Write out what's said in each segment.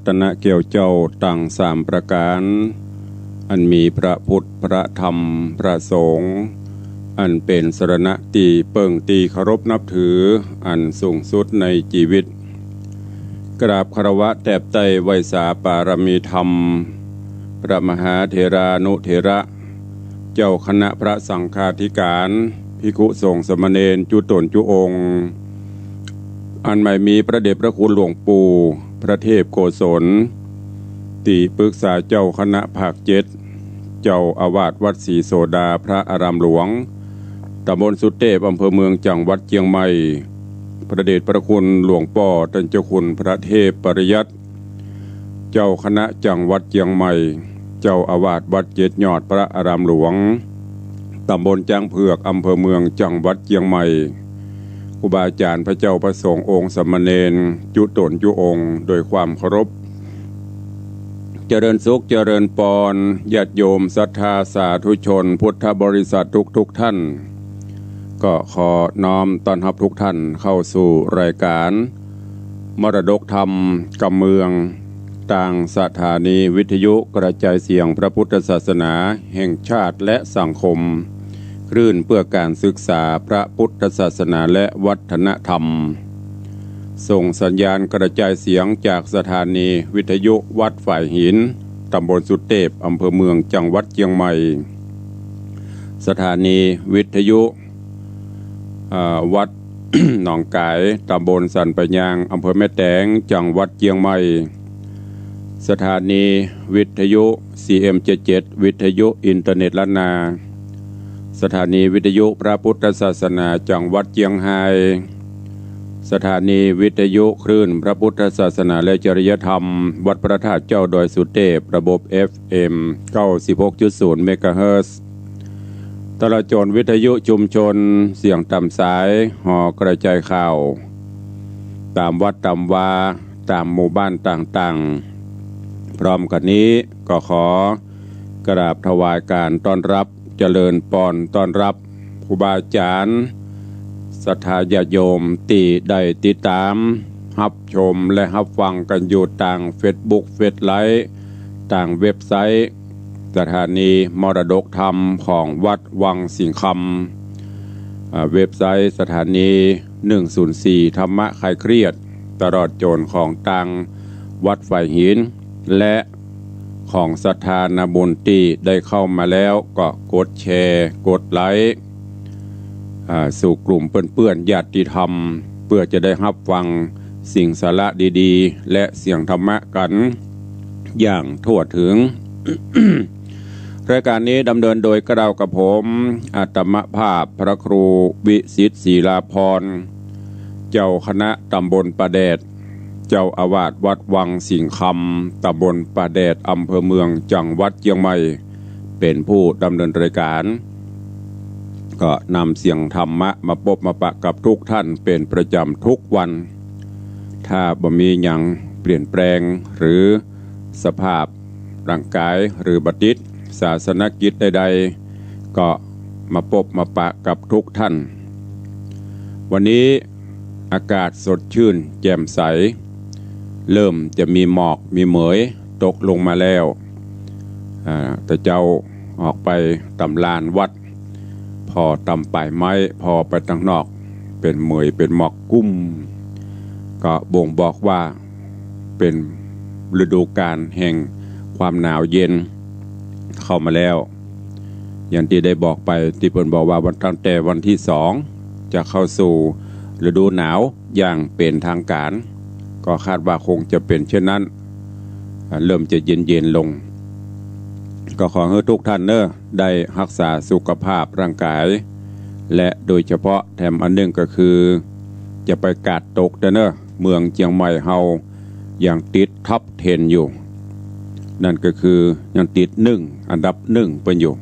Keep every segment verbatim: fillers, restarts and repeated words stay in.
ตนะแก้วเจ้าตังสามประก๋าน อันมีพระพุทธ พระธรรม พระสงฆ์ อันเป๋นสรณะตี้เปิ้งตี้เคารพนับถืออันสูงสุดในจีวิต กราบคารวะแตบไต้ไหว้สาปารมีธรรม พระมหาเถรานุเถระ เจ้าคณะพระสังฆาธิการ ภิกขุสงฆ์สามเณรจุ๊ต๋นจุ๊องค์ อันใหม่มีพระเดชพระคุณหลวงปู่พระเทพโกศล ตี้ปรึกษาเจ้าคณะภาคเจ็ด เจ้าอาวาสวัดศรีโสดาพระอารามหลวง ตำบลสุเตพ อำเภอเมือง จังหวัดเจียงใหม่ พระเดชพระคุณหลวงป้อต้านเจ้าคุณพระเทพปริยัติ เจ้าคณะจังหวัดเจียงใหม่ เจ้าอาวาสวัดเจ็ดยอดพระอารามหลวง ตำบลจ๊างเผือก อำเภอเมือง จังหวัดเจียงใหม่ ครูบาอาจ๋ารย์ พระเจ้าพระสงฆ์องค์ สามเณรจุ๊ต๋นจุ๊องค์ โดยความเคารพ เจริญสุข เจริญปอน ญาติโยมศรัทธาสาธุชนพุทธบริษัททุกๆ ท่าน ก็ขอน้อมต้อนฮับทุกท่านเข้าสู่รายการ มรดกธรรมกำเมือง ตางสถานีวิทยุกระจายเสียงพระพุทธศาสนาแห่งชาติและสังคม คลื่นเพื่อการศึกษาพระพุทธศาสนาและวัฒนธรรม ส่งสัญญาณกระจายเสียงจากสถานีวิทยุวัดฝายหิน ตำบลสุเตพ อำเภอเมือง จังหวัดเจียงใหม่ สถานีวิทยุ อ่า วัดหนองก๋าย ตำบลสันป่ายยาง อำเภอแม่แตง จังหวัดเจียงใหม่ สถานีวิทยุ ซีเอ็มเจ็ดเจ็ด วิทยุอินเทอร์เน็ตล้านนา สถานีวิทยุพระพุทธศาสนาจังหวัดเจียงฮาย สถานีวิทยุคลื่นพระพุทธศาสนาและจริยธรรม วัดพระธาตุเจ้าดอยสุเตพ ระบบ เอฟเอ็ม เก้าสิบหกจุดศูนย์ เมกะเฮิรตซ์ ตลอดจ๋นวิทยุชุมชน เสียงต๋ามสาย หอกระจายข่าว ต๋ามวัดต๋ามวา ต๋ามหมู่บ้านต่างๆ พร้อมกั๋นนี้ก็ขอกราบถวายการต้อนฮับ เจริญปอนต้อนฮับครูบาอาจ๋ารย์ ศรัทธาญาติโยมตี้ได้ติดต๋าม ฮับชมและฮับฟังกั๋นอยู่ตางเฟซบุ๊ก เฟซไลฟ์ ตางเว็บไซต์ สถานีมรดกธรรมของวัดวังสิงห์คำ อ่า เว็บไซต์สถานี หนึ่งศูนย์สี่ ธรรมะคลายเครียด ตลอดจ๋นของตางวัดฝายหิน และของศรัทธานาบุญตี้ได้เข้ามาแล้วก็กดแชร์ กดไลก์ อ่า สู่กลุ่มเปื้อนๆ ญาติธรรม เพื่อจะได้ฮับฟังสิ่งสาระดีๆ และเสียงธรรมะกั๋นอย่างทั่วถึง รายการนี้ดำเนินโดยเกล้ากับผม อาตมาภาพพระครูวิสิทธิ์ ศิลาภรณ์ เจ้าคณะตำบลป่าแดด เจ้าอาวาสวัดวังสิงห์คำ ตำบลป่าแดด อำเภอเมือง จังหวัดเจียงใหม่ เป๋นผู้ดำเนินรายการ ก็นำเสียงธรรมะมาปบมาปะกับทุกท่านเป๋นประจ๋ำทุกวัน ถ้าบ่มีหยังเปลี่ยนแปลง หรือสภาพร่างกาย หรือบ่ติดศาสนกิจใดๆ ก็มาปบมาปะกับทุกท่าน วันนี้อากาศสดชื่นแจ่มใส เริ่มจะมีหมอกมีเหมยตกลงมาแล้ว อ่า แต่เจ๊าออกไปต๋ามลานวัด ผ่อต๋ามป่ายไม้ ผ่อไปตางนอก เป๋นเหมยเป๋นหมอกกุ้ม ก็บ่งบอกว่าเป๋นฤดูกาลแห่งความหนาวเย็นเข้ามาแล้ว อย่างตี้ได้บอกไป ตี้เปิ้นบอกว่าวัน ตั้งแต่วันตี้สอง จะเข้าสู่ฤดูหนาวอย่างเป๋นตางก๋าน ก็คาดว่าคงจะเป๋นเช่นนั้น อ่า เริ่มจะเย็นๆ ลง ก็ขอหื้อทุกท่านเน่อ ได้ฮักษาสุขภาพร่างกาย และโดยเฉพาะแถมอันนึ่งก็คือ จะไปกาดตกเต๊อะเน่อ เมืองเจียงใหม่เฮายังติดท็อปเท็นอยู่ นั่นก็คือยังติดหนึ่ง อันดับหนึ่งเปิ้นอยู่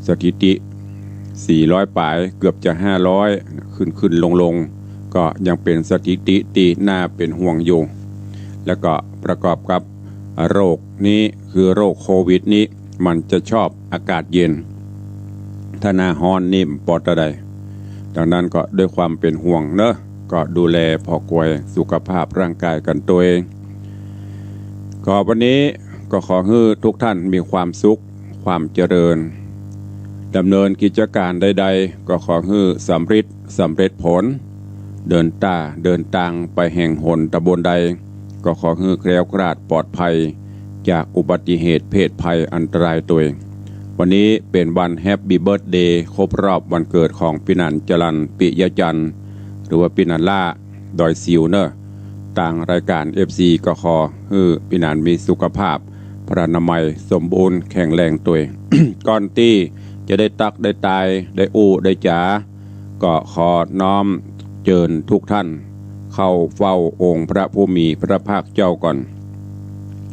สถิติสี่ร้อยป๋าย เกือบจะห้าร้อย ขึ้นๆ ลงๆ ก็ยังเป๋นสถิติตี้น่าเป๋นห่วงอยู่ แล้วก็ประกอบกับโรคนี้ คือโรคโควิดนี้ มันจะชอบอากาศเย็น ถ้าหน้าฮ้อนนี่บ่ปอดเต้าใด ดังนั้นก็ด้วยความเป๋นห่วงเน่อ ก็ดูแลผ่อกวยสุขภาพร่างกายกั๋นตวย ก็วันนี้ก็ขอหื้อทุกท่านมีความสุข ความเจริญ ดำเนินกิจก๋านใดๆ ก็ขอหื้อสำเร็จ สำเร็จผล เดินตา เดินตางไปแห่งหนตำบลใด ก็ขอหื้อแคล้วคลาดปลอดภัยจากอุบัติเหตุเพศภัยอันตรายตวย วันนี้เป๋นวัน Happy Birthday ครบรอบวันเกิดของปี้หนานจรัญ ปิยะจันทร์ หรือว่าปี้หนานล่า ดอยสิวเน่อ ตางรายก๋าน เอฟซี ก็ขอหื้อปี้หนานมีสุขภาพพลานามัยสมบูรณ์แข็งแรงตวย ก่อนตี้จะได้ตั๊กได้ตาย ได้อู้ได้จ๋า ก็ขอน้อมเจิญทุกท่านเข้าเฝ้าองค์พระผู้มีพระภาคเจ้าก่อน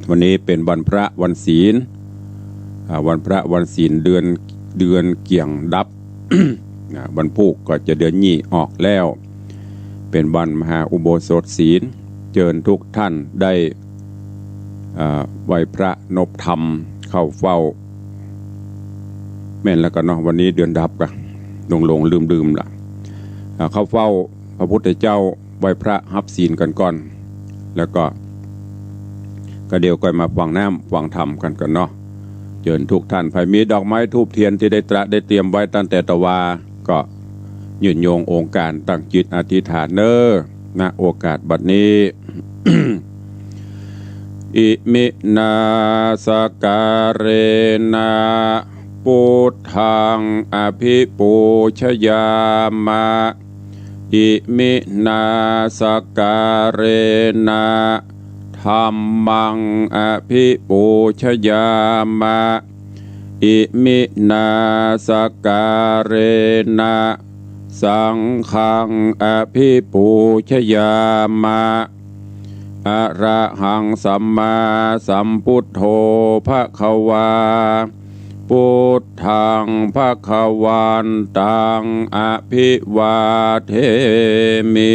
วันนี้เป๋นวันพระวันศีล อ่า วันพระวันศีล เดือน เดือนเกี่ยงดับ อ่า วันพูกก็จะเดือนยี่ออกแล้ว เป๋นวันมหาอุโบสถศีล เจิญทุกท่านได้ อ่า ไหว้พระนบธรรม เข้าเฝ้า แม่นแล้วกั๋นเนาะ วันนี้เดือนดับกะ หลงๆ ลืมๆ ละ อ่า เข้าเฝ้าพระพุทธเจ้า ไหว้พระฮับศีลกั๋นก่อน แล้วก็ ก็เดี๋ยวก่อยมาฟังน้ำฟังธรรมกั๋นก่อนเนาะ เจิญทุกท่าน ใผมีดอกไม้ธูปเตียนตี้ได้ตระได้เตรียมไว้ตั้งแต่ตะวา ก็ยืนยงองค์ก๋านตั้งจิตอธิษฐานเน่อ ณ โอกาสบัดนี้ อิมินาสการะนะ พุทธังอภิปูชยามะ อิมินาสการะนะ ธัมมังอภิปูชยามะ อิมินาสการะนะ สังฆังอภิปูชยามะ อะระหังสัมมาสัมพุทโธภะคะวา พุทธังภะคะวันตังอภิวาเทมิ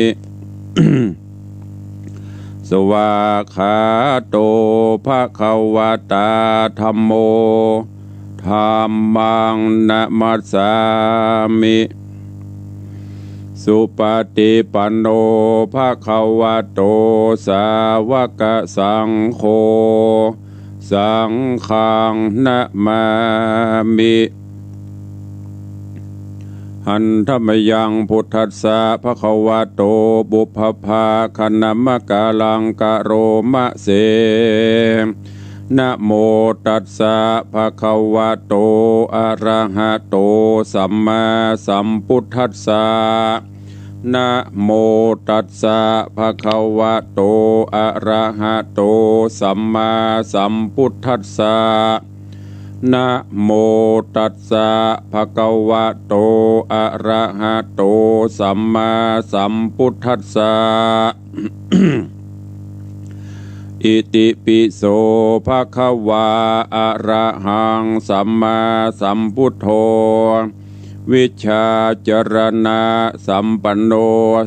สวากขาโตภะคะวะตา ธัมโม ธัมมังนะมัสสามิ สุปะติปันโนภะคะวะโต สาวกสังโฆ สังฆังนะมามิ หันธะมะยัง พุทธัสสะภะคะวะโต ปุพพะภาคะนะมะกะลัง กะโรมะเส นะโมตัสสะภะคะวะโต อะระหะโต สัมมาสัมพุทธัสสะ นะโมตัสสะภะคะวะโต อะระหะโต สัมมาสัมพุทธัสสะ นะโมตัสสะภะคะวะโต อะระหะโต สัมมาสัมพุทธัสสะ อิติปิโสภะคะวา อะระหังสัมมาสัมพุทโธ วิชชาจารณะสัมปันโน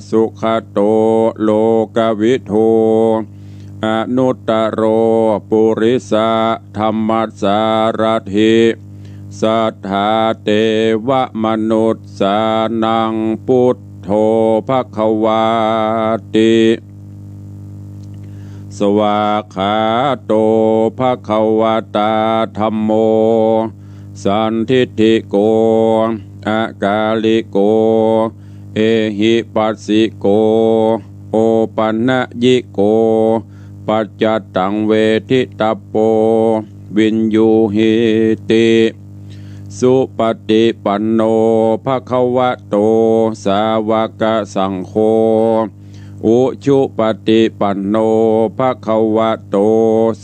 สุขะโต โลกะวิทู อนุตตะโร ปุริสะธัมมัสสารัตถิ สัทธาเตวะมนุสสานัง พุทโธภะคะวาติ สวากขาโตภะคะวะตา ธัมโม สันทิฏฐิโก อะกาลิโก เอหิปัสสิโก โอปะนะยิโก ปัจจัตตังเวทิตัปโป วิญญูหีติ สุปะติปันโนภะคะวะโต สาวกสังโฆ อุชุปะติปันโนภะคะวะโต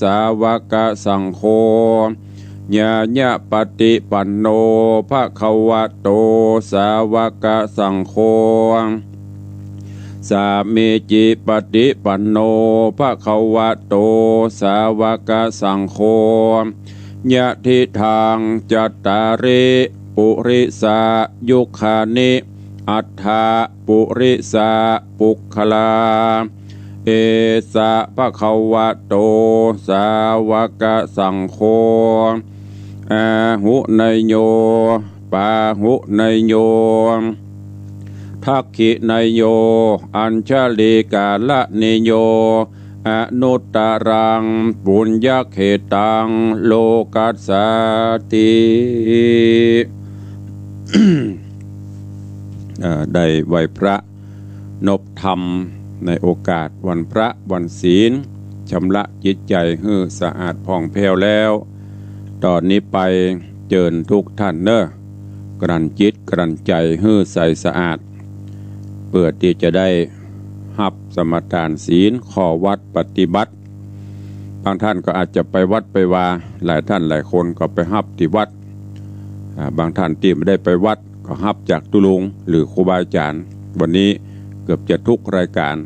สาวกสังโฆ ญาญะปะติปันโนภะคะวะโต สาวกสังโฆ สามีจิปะติปันโนภะคะวะโต สาวกสังโฆ ยะทิทัง จัตตาริ ปุริสะยุคานิ อัฏฐะ ปุริสะปุคคลา เอสะภะคะวะโต สาวกสังโฆ อาหุเนยโย ปาหุเนยโย ทักขิเนยโย อัญชลีกาละเนยโย อนุตตรังปุญญเขตังโลกัสสาติ เอ่อ ได้ไหว้พระนบธรรมในโอกาสวันพระวันศีล ชำระจิตใจ๋หื้อสะอาดผ่องแผ้วแล้ว ต่อนี้ไปเจิญทุกท่านเน่อ กลั่นจิตกลั่นใจ๋หื้อใสสะอาด เปื้อตี้จะได้ฮับสมาทานศีล ข้อวัดปฏิบัติ บางท่านก็อาจจะไปวัดไปวา หลายท่านหลายคนก็ไปฮับตี้วัด อ่า บางท่านตี้บ่ได้ไปวัดก็ฮับจากตุ๊ลุงหรือครูบาอาจ๋ารย์ วันนี้เกือบจะทุกรายการ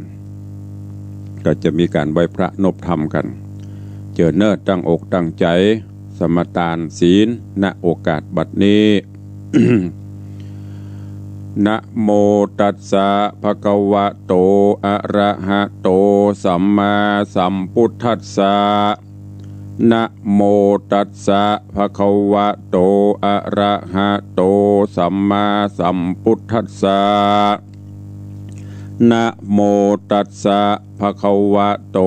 ก็จะมีก๋านไหว้พระนบธรรมกั๋น เจิญเน่อ ตั้งอกตั้งใจ๋ สมาทานศีล ณ โอกาสบัดนี้ นะโมตัสสะ ภะคะวะโต อะระหะโต สัมมาสัมพุทธัสสะ นะโมตัสสะ ภะคะวะโต อะระหะโต สัมมาสัมพุทธัสสะ นะโมตัสสะ ภะคะวะโต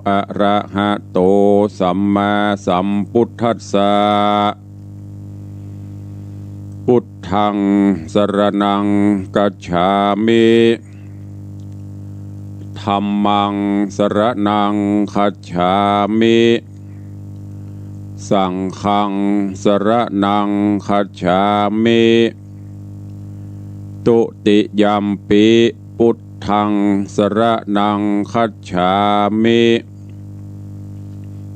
อะระหะโต สัมมาสัมพุทธัสสะ พุทธัง สรณัง คัจฉามิ ธัมมัง สรณัง คัจฉามิ สังฆัง สรณัง คัจฉามิ ตุติยัมปิ พุทธัง สรณัง คัจฉามิ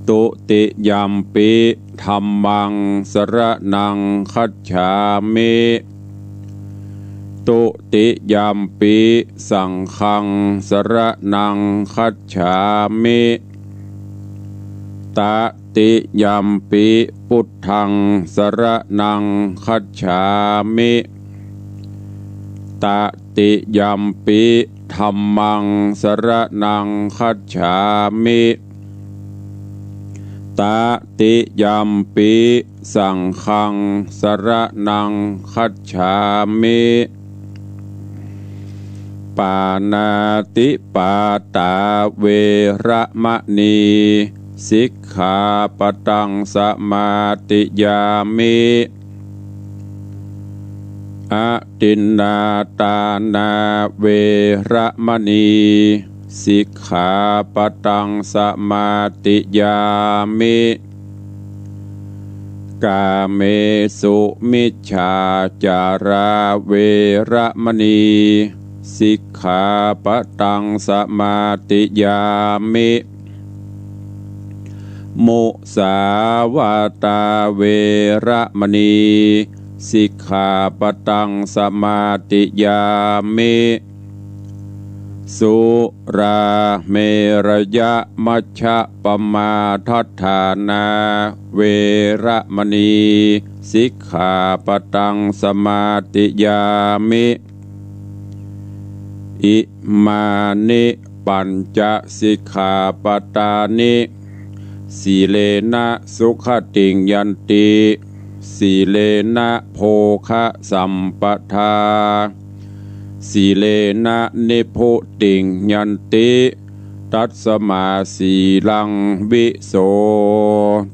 ตุติยัมปิ ธัมมัง สรณัง คัจฉามิ ตุติยัมปิ สังฆัง สรณัง คัจฉามิ ตติยัมปิ พุทธัง สรณัง คัจฉามิ ตติยัมปิ ธัมมัง สรณัง คัจฉามิ ตติยัมปิ สังฆัง สรณัง คัจฉามิ ปาณาติปาตา เวระมะนี สิกขาปะตัง สมาติยามิ อทินนาตานา เวระมะนี สิกขาปะตัง สมาติยามิ กาเมสุมิจฉาจารา เวระมะนี สิกขาปะตัง สมาติยามิ มุสาวาตา เวระมะนี สิกขาปะตัง สมาติยามิ สุราเมรยะมัชฌะปมาทัฏฐานา เวระมะนี สิกขาปะตัง สมาติยามิ อิมานิ ปัญจสิกขาปะตานิ สีเลนะสุขติง ยันติ สีเลนะโภคะสัมปทา สีเลนะนิพพุติง ยันติ ตัสมาสีลัง วิโส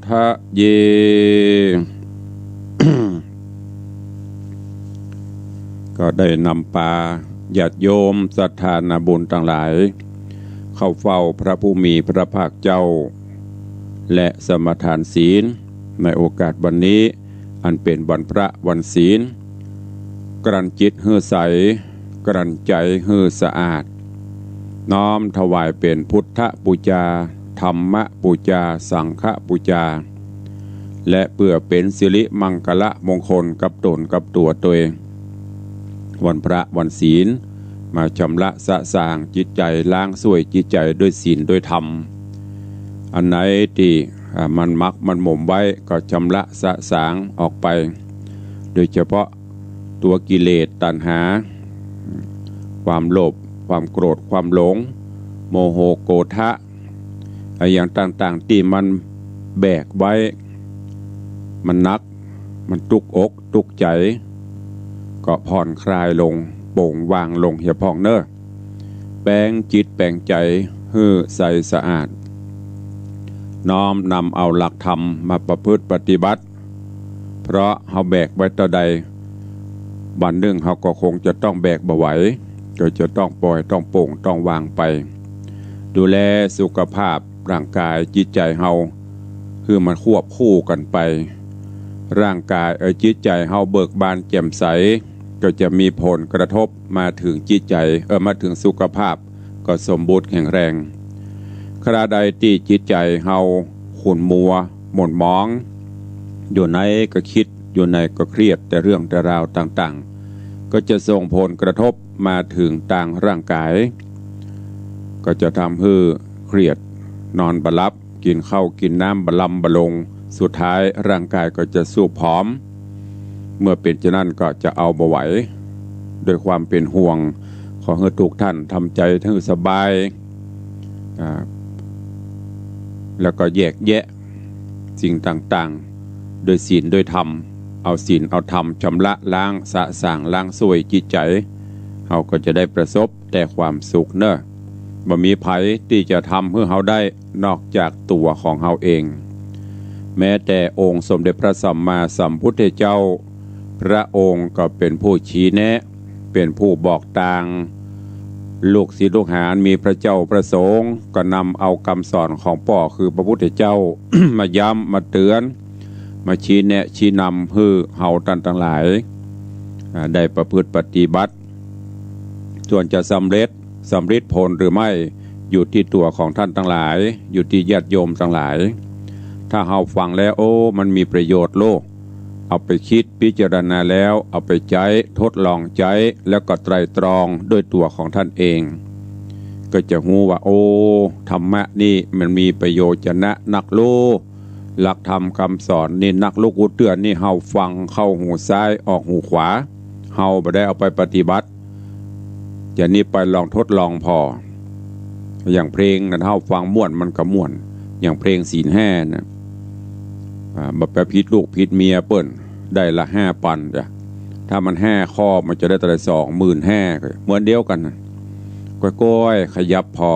ทะเย ก็ได้นำปาญาติโยมศรัทธานาบุญตังหลาย เข้าเฝ้าพระผู้มีพระภาคเจ้า และสมาทานศีลในโอกาสวันนี้ อันเป๋นวันพระวันศีล กลั่นจิตหื้อใส กลั่นใจ๋หื้อสะอาด น้อมถวายเป๋นพุทธปูจา ธรรมปูจา สังฆปูจา และเปื้อเป๋นสิริมังคละมงคลกับต๋นกับตั๋วตวย วันพระวันศีล มาชำระสะสางจิตใจ๋ ล้างส้วยจิตใจ๋ด้วยศีลด้วยธรรม อันไหนตี้ อ่า มันหมักมันหมมไว้ก็ชำระสะสางออกไป โดยเฉพาะตั๋วกิเลสตัณหา ความโลภ ความโกรธ ความหลง โมโหโกฏฐะ อะหยังต่างๆ ตี้มันแบกไว้ มันหนัก มันตุ๊กอกตุ๊กใจ๋ ก็ผ่อนคลายลง โป่งวางลงเหียพ่องเน่อ แป๋งจิตแป๋งใจ๋ หื้อใสสะอาด น้อมนำเอาหลักธรรมมาประพฤติปฏิบัติ เพราะเฮาแบกไว้เต้าใด วันนึ่งเฮาก็คงจะต้องแบกบ่ไหว ก็จะต้องปล่อย ต้องปลง ต้องวางไป ดูแลสุขภาพร่างกายจิตใจ๋เฮา หื้อมันควบคู่กั๋นไป ร่างกาย เอ่อ จิตใจ๋เฮาเบิกบานแจ่มใส ก็จะมีผลกระทบมาเถิงจิตใจ๋ เอ่อ มาเถิงสุขภาพ ก็สมบูรณ์แข็งแรง คราใดตี้จิตใจ๋เฮาขุ่นมัวหม่นหมอง อยู่ไหนก็กึ๊ด อยู่ไหนก็เครียด แต่เรื่องแต่ราวต่างๆ ก็จะส่งผลกระทบมาเถิงตางร่างกาย ก็จะทำหื้อเครียด นอนบ่หลับ กิ๋นข้าวกิ๋นน้ำบ่ลำบ่ลง สุดท้ายร่างกายก็จะทรุดผอม เมื่อเป๋นเจ้านั้นก็จะเอาบ่ไหว ด้วยความเป๋นห่วง ขอหื้อทุกท่านทำใจ๋หื้อสบาย อ่า แล้วก็แยกแยะสิ่งต่างๆ ด้วยศีลด้วยธรรม เอาศีลเอาธรรมชำระล้างสะสางล้างส้วยจิตใจ๋ เฮาก็จะได้ประสบแต่ความสุขเน่อ บ่มีใผตี้จะทำหื้อเฮาได้นอกจากตั๋วของเฮาเอง แม้แต่องค์สมเด็จพระสัมมาสัมพุทธเจ้า พระองค์ก็เป๋นผู้ชี้แนะ เป๋นผู้บอกตาง ลูกศิษย์ลูกหามีพระเจ้าพระสงฆ์ ก็นำเอากำสอนของป้อคือพระพุทธเจ้า มาย้ำมาเตือน มาชี้แนะชี้นำหื้อเฮาต้านตังหลาย อ่า ได้ประพฤติปฏิบัติ ส่วนจะสำเร็จ สำริดผลหรือไม่ อยู่ตี้ตั๋วของต้านตังหลาย อยู่ตี้ญาติโยมตังหลาย ถ้าเฮาฟังแล้ว โอ้ มันมีประโยชน์โล เอาไปกึ๊ดพิจารณาแล้ว เอาไปใจ๊ ทดลองใจ๊ แล้วก็ไตร่ตรองด้วยตั๋วของต้านเอง ก็จะฮู้ว่า โอ้ ธรรมะนี่มันมีประโยชน์จะนะนักโล หลักธรรมกำสอนนี่นักโลกุตเตื้อ นี่เฮาฟังเข้าหูซ้ายออกหูขวา เฮาบ่ได้เอาไปปฏิบัติ จะนี่ไปลองทดลองผ่อ อย่างเพลงนั้นเฮาฟังม่วนมันก็ม่วน อย่างเพลงศีลห้านะ อ่า บ่ไปผิดลูกผิดเมียเปิ้น ได้ละห้าปันจ้ะ ถ้ามันห้าข้อมันจะได้เต้าใด สองหมื่นห้า เหมือนเดียวกั๋นนะ ก้อยๆ ขยับผ่อ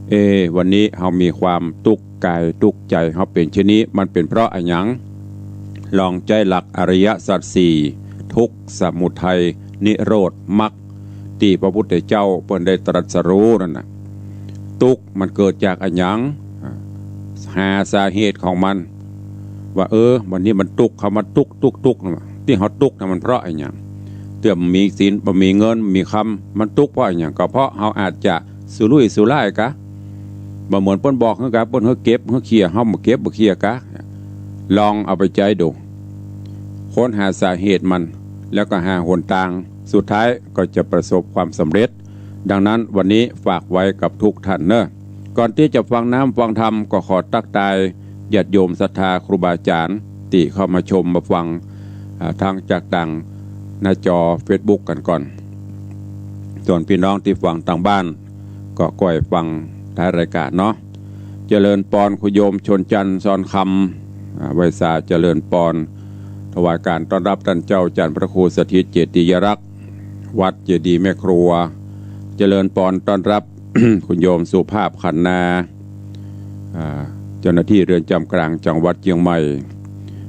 เอ๊ะ วันนี้เฮามีความตุ๊กข์กายตุ๊กข์ใจ๋ เฮาเป๋นเช่นนี้ มันเป๋นเพราะอะหยัง ลองใจ๊หลักอริยสัจสี่ ทุกข์ สมุทัย นิโรธ มรรค ตี้พระพุทธเจ้าเปิ้นได้ตรัสรู้นั่นน่ะ ตุ๊กข์มันเกิดจากอะหยัง หาสาเหตุของมัน ว่า เออ วันนี้มันตุ๊กข์ เฮามาตุ๊กข์ ตุ๊กข์ ตุ๊กข์ ตี้เฮาตุ๊กข์น่ะมันเพราะอะหยัง เตื้อบ่มีศีล บ่มีเงิน บ่มีคำ มันตุ๊กข์เพราะอะหยัง ก็เพราะเฮาอาจจะสุรุ่ยสุร่ายกา บ่เหมือนเปิ้นบอกหื้อกา เปิ้นหื้อเก็บหื้อเคลียร์ เฮาบ่เก็บบ่เคลียร์กา ลองเอาไปใจ๊ดู ค้นหาสาเหตุมัน แล้วก็หาหนตาง สุดท้ายก็จะประสบความสำเร็จ ดังนั้นวันนี้ฝากไว้กับทุกท่านเน่อ ก่อนตี้จะฟังน้ำฟังธรรม ก็ขอตั๊กตายญาติโยมศรัทธาครูบาอาจ๋ารย์ตี้เข้ามาชมมาฟัง อ่า ทางจากตางหน้าจอเฟซบุ๊กกั๋นก่อน ส่วนปี้น้องตี้ฟังตางบ้าน ก็ก้อยฟังท้ายรายก๋านเนาะ เจริญปอนคุณโยมชนจันทร์ ซอนคำ อ่า ไหว้สาเจริญปอน ถวายก๋านต้อนรับต้านเจ้าจันทร์พระครูสถิตเจติยรักษ์ วัดเจดีย์แม่ครัว เจริญปอนต้อนรับ คุณโยมสุภาพ ขันนา อ่า เจ้าหน้าที่เรือนจำกลางจังหวัดเจียงใหม่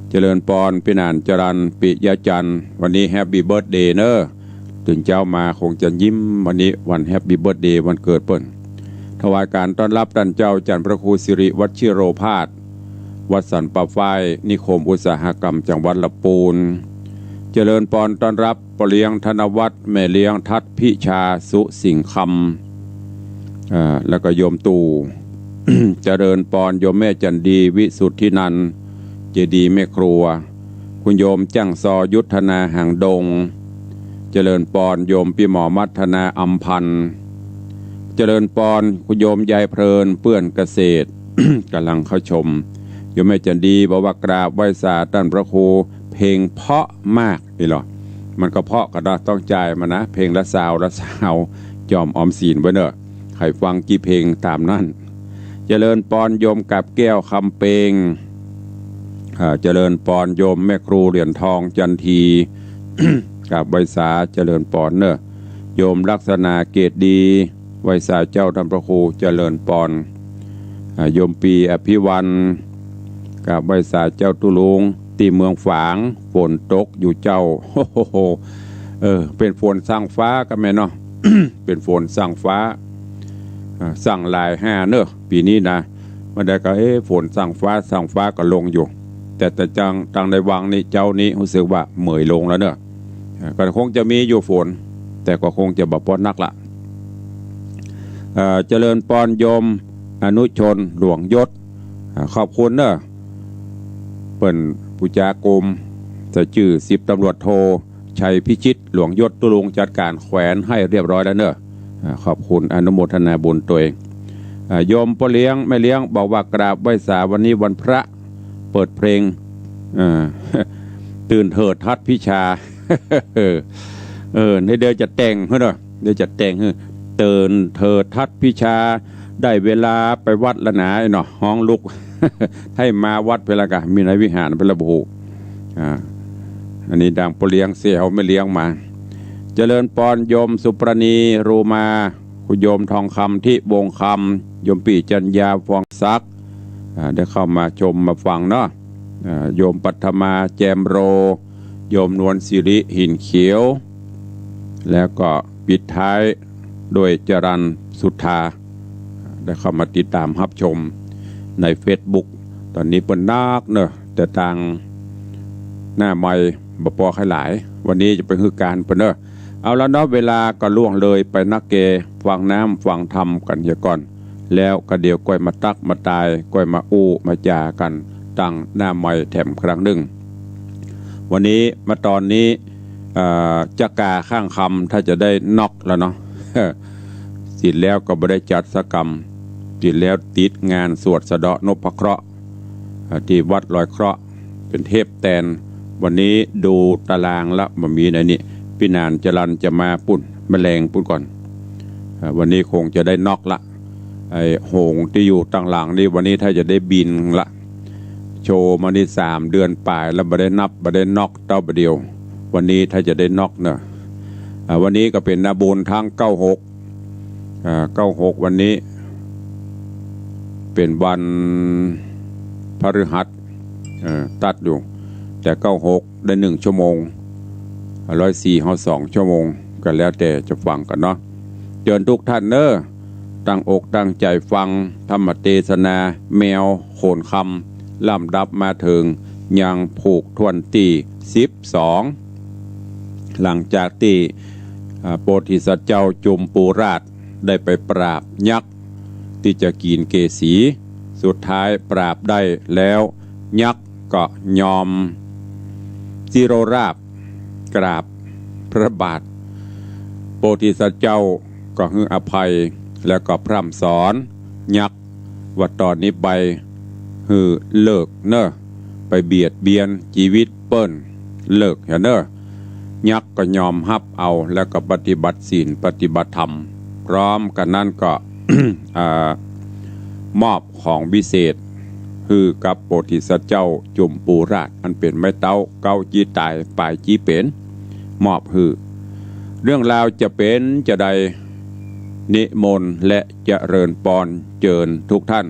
เจริญปอนปี้หนานจรัญ ปิยะจันทร์ วันนี้แฮปปี้เบิร์ธเดย์เน่อ ตื่นเจ๊ามาคงจะยิ้ม วันนี้วันแฮปปี้เบิร์ธเดย์ วันเกิดเปิ้น ถวายก๋านต้อนรับต้านเจ้าจันทร์พระครูสิริวัชชิโรภาส วัดสันป่าฝ้าย นิคมอุตสาหกรรมจังหวัดลำปูน เจริญปอนต้อนรับป้อเลี้ยงธนวัฒน์ แม่เลี้ยงทัศน์พิชา สุสิงห์คำ อ่า แล้วก็โยมตู่ เจริญปอนโยมแม่จันดี วิสุทธินันท์ เจดีย์แม่ครัว คุณโยมจ้างซอยุทธนา หางดง เจริญปอนโยมปี้หมอมัทนา อำพันธ์ เจริญปอนคุณโยมยายเพลิน เปื้อนเกษตร ก๋ำลังเข้าชม โยมแม่จันดีบอกว่ากราบไหว้สาต้านพระครู เพลงเพราะมาก นี่เหรอ มันก็เพราะกั๋นเนาะ ต้องจ่ายมานะ เพลงละซาว ละซาว จ่อมออมศีลไว้เน่อ ใผฟังกี่เพลงต๋ามนั้น เจริญปอนโยมกาบแก้ว คำเปง อ่า เจริญปอนโยมแม่ครูเหรียญทอง จันที กราบไหว้สาเจริญปอนเน่อ โยมลักษณะเกตดี ไหว้สาเจ้าต้านพระครู เจริญปอน อ่า โยมปี้อภิวัน กราบไหว้สาเจ้าตุ๊ลุง ตี้เมืองฝาง ฝนตกอยู่เจ้า โฮโฮโฮ เออ เป๋นฝนสั่งฟ้าก่าแม่เนาะ เป๋นฝนสั่งฟ้า อ่า สั่งหลายแฮ่เนาะ ปี๋นี้นะ บ่าใดก็ เอ๊ะ ฝนสั่งฟ้า สั่งฟ้าก็ลงอยู่ แต่ แต่ตัง ตังในวังนี้ เจ๊านี้ ฮู้สึกว่าเหมยลงแล้วเนาะ อ่า ก็คงจะมีอยู่ฝน แต่ก็คงจะบ่ปอนักละ เอ่อ เจริญปอนโยมอนุชน หลวงยศ อ่า ขอบคุณเนาะ เปิ้นปู๋จากรม ใส่จื้อสิบตำรวจโท ชัยพิชิต หลวงยศ ตุ๊ลุงจัดก๋านแขวนหื้อเรียบร้อยแล้วเนาะ อ่า ขอบคุณ อนุโมทนาบุญตวย อ่า โยมป้อเลี้ยงแม่เลี้ยงบอกว่ากราบไหว้สา วันนี้วันพระ เปิดเพลง อ่า ตื่นเถิดทัดพิชา เออ นี่เดี๋ยวจะแต่งหื้อเนาะ เดี๋ยวจะแต่งหื้อ ตื่นเถิดทัดพิชา ได้เวลาไปวัดละหนาเนาะ ฮ้องลุก หื้อมาวัดไปแล้วก่า มีในวิหารไปแล้วบ่ฮู้ อ่า อันนี้ดังป้อเลี้ยงเสียวแม่เลี้ยงมา เจริญปอนโยมสุปราณี รูมา คุณโยมทองคำ ทิวงศ์คำ โยมปี้จัญญา ฟองศักดิ์ อ่า ได้เข้ามาชมมาฟังเนาะ อ่า โยมปัทมา แจมโร โยมนวลสิริ หินเขียว แล้วก็ปิดท้ายด้วยจรัญ สุธา ได้เข้ามาติดต๋ามฮับชมในเฟซบุ๊ก ต๋อนนี้เปิ้นนักเนาะ แต่ตางหน้าไมค์บ่ปอใค่หลาย วันนี้จะไปหื้อก๋านเปิ้นเนาะ เอาละเนาะ เวลาก็ล่วงเลยไปนักแก ฟังน้ำฟังธรรมกั๋นเหียก่อน แล้วก็เดี๋ยวก้อยมาตั๊กมาตาย ก้อยมาอู้มาจ๋ากั๋น ตังหน้าไมค์แถมครั้งนึ่ง วันนี้มาต๋อนนี้ เอ่อ จะก่าข้างค่ำ ถ้าจะได้นอกแล้วเนาะ ศีลแล้วก็บ่ได้จัดสักกำ ศีลแล้วติดงานสวดสะเดาะนพเคราะห์ อ่า ตี้วัดลอยเคราะห์ เป๋นเทปแตน วันนี้ดูตารางละบ่มีในนี้ ปี้หนานจรัญจะมาปู๊น แมลงปู๊นก่อน อ่า วันนี้คงจะได้นอกละ ไอ้โหงตี้อยู่ตังหลังนี่ วันนี้ถ้าจะได้บินละ โชว์มานี่สามเดือนป๋ายแล้ว บ่ได้นับ บ่ได้นอกเต้าบ่าเดียว วันนี้ถ้าจะได้นอกเนาะ อ่า วันนี้ก็เป๋นนาบุญตังเก้าหก อ่า เก้าหก วันนี้เป๋นวันพฤหัส เอ่อ ตัดอยู่ แต่เก้าหกได้นึ่งชั่วโมง ร้อยสี่ เฮาสองชั่วโมง ก็แล้วแต่จะฟังกั๋นเนาะ เจิญกู้ต้านเนาะ ตั้งอกตั้งใจ๋ฟังธรรมเตสนาแมวโขนคำ ลำดับมาเถิงยังผูกถ้วนตี้สิบสอง หลังจากตี้ อ่า โพธิสัตว์เจ้าจุมปูราชได้ไปปราบยักษ์ตี้จะกิ๋นเกศี สุดท้ายปราบได้แล้ว ยักษ์ก็ยอมสิโรราบ กราบพระบาท โพธิสัตว์เจ้าก็หื้ออภัย แล้วก็พร่ำสอนยักษ์ว่าต่อนี้ไปหื้อเลิกเนาะ ไปเบียดเบียนจีวิตเปิ้น เลิกเหียเนาะ ยักษ์ก็ยอมฮับเอา แล้วก็ปฏิบัติศีลปฏิบัติธรรม พร้อมกั๋นนั้นก็ อ่า มอบของวิเศษหื้อกับโพธิสัตว์เจ้าจุมปูราช อันเป๋นไม้เต๊าเก๊าจี๊ต๋ายป๋ายจี๊เป๋น มอบหื้อ เรื่องราวจะเป๋นจาใด นิมนต์และเจริญปอนเจิญกู้ต้าน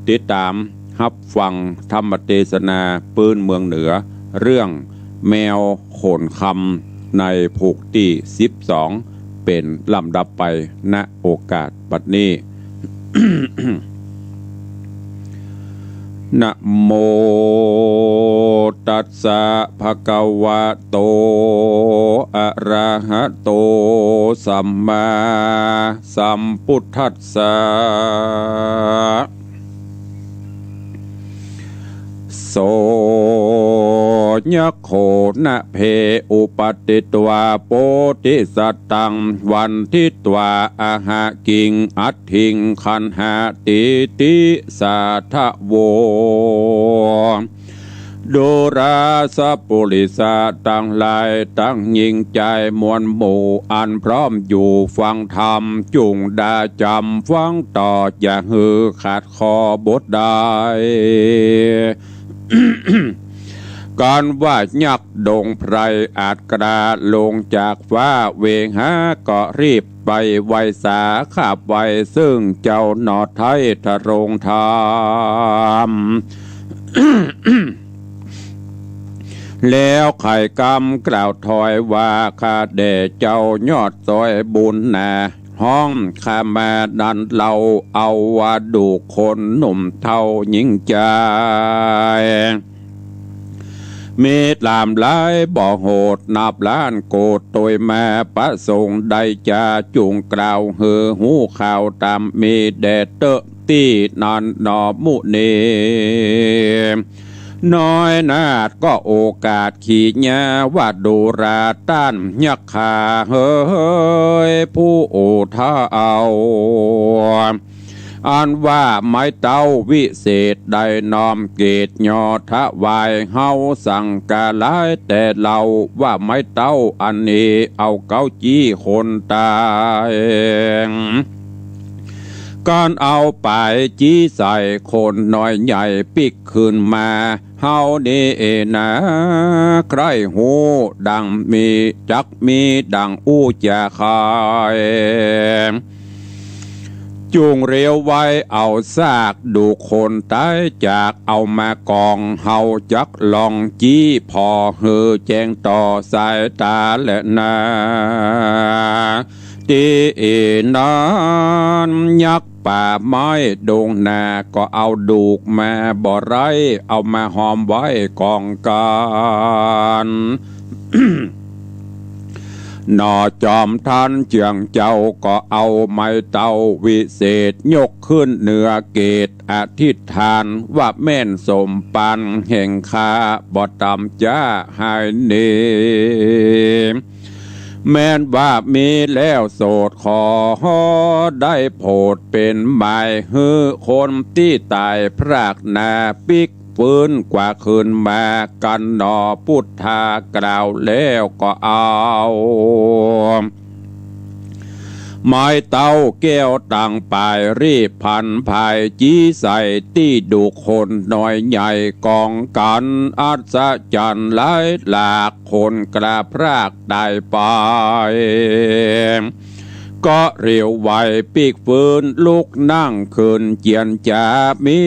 ติดต๋ามฮับฟังธรรมเตสนาปื๊นเมืองเหนือ เรื่องแมวโขนคำ ในผูกตี้สิบสอง เป๋นลำดับไป ณ โอกาสบัดนี้ นะโมตัสสะ ภะคะวะโต อะระหะโต สัมมาสัมพุทธัสสะ โส ยักโข นะเพ อุปัฏฐิตวา โพธิสัตตัง วันทิตวา อะหะกิง อัตถิง ขัณหาตีติ สาทะโว ดูราสะปุริสะตังหลาย ตังญิงจายมวลหมู่ อันพร้อมอยู่ฟังธรรม จุ่งดาจ๋ำฟังต่อ จะหื้อขาดข้อบทใด กันว่ายักษ์ดงไพรอาจกล้าลงจากฟ้า เวหาก็รีบไปไหว้สา ข้าบไหว้ซึ่งเจ้าหน่อไท้ทรงธรรม แล้วไขกำกล่าวถอยว่า ข้าแด่เจ้ายอดซอยบุญนา ฮ้องข้ามานั้นเล่า เอาว่าดูคนหนุ่มเฒ่าหญิงจาย มีหลามหลายบ่โหดนับล้านโกด โตยมาประสงค์ได้จา จุ่งกล่าวหื้อฮู้ข่าวต๋าม มีแด่เต๊อะตี้นั้นหนอมุนี น้อยนาฏก็โอกาสขีญา ว่าดูราต้านยักษ์ข้าเหย ผู้โอเฒ่า อันว่าไม้เต้าวิเศษได้น้อมเกศยอถวาย เฮาสังกาหลายแต่เล่า ว่าไม้เต้าอันนี้เอาเก๊าจี้คนต๋าย กันเอาป๋ายจี้ใส่คนน้อยใหญ่ปิ๊กขึ้นมา เฮานี้เอนา ใคร่ฮู้ดังมี จักมีดังอู้จาใค จุ่งเร็วไวเอาซากดูคนต๋ายจาก เอามากองเฮาจักลองจี้ ผ่อหื้อแจ้งต่อสายต๋าแลนา ตี้เอนั้นยักษ์ป่าไม้ดงนา ก็เอาดูกมาบ่ไร้ เอามาหอมไว้กองกั๋น หน่อจอมทันเจื้องเจ้าก็เอาไม้เต้าวิเศษ ยกขึ้นเหนือเกศอธิษฐาน ว่าแม่นสมปันแห่งข้าบ่ต่ำจ๊าหายนี้ แม่นว่ามีแล้วโสดขอได้โผด เป๋นหมายหื้อคนตี้ต๋ายพรากนาปิ๊ก ฟื้นกว่าคืนมากั๋นหนอ พุทธากล่าวแล้วก็เอาไม้เต้าแก้วตังป๋าย รีบพันผายจี้ใส่ตี้ดูคนน้อยใหญ่กองกั๋น อัศจรรย์หลายหลาก คนกล้าพรากต๋ายไป ก็เร็วไวปิ๊กฟื้นลุกนั่งขึ้นเจียรจ๋า มี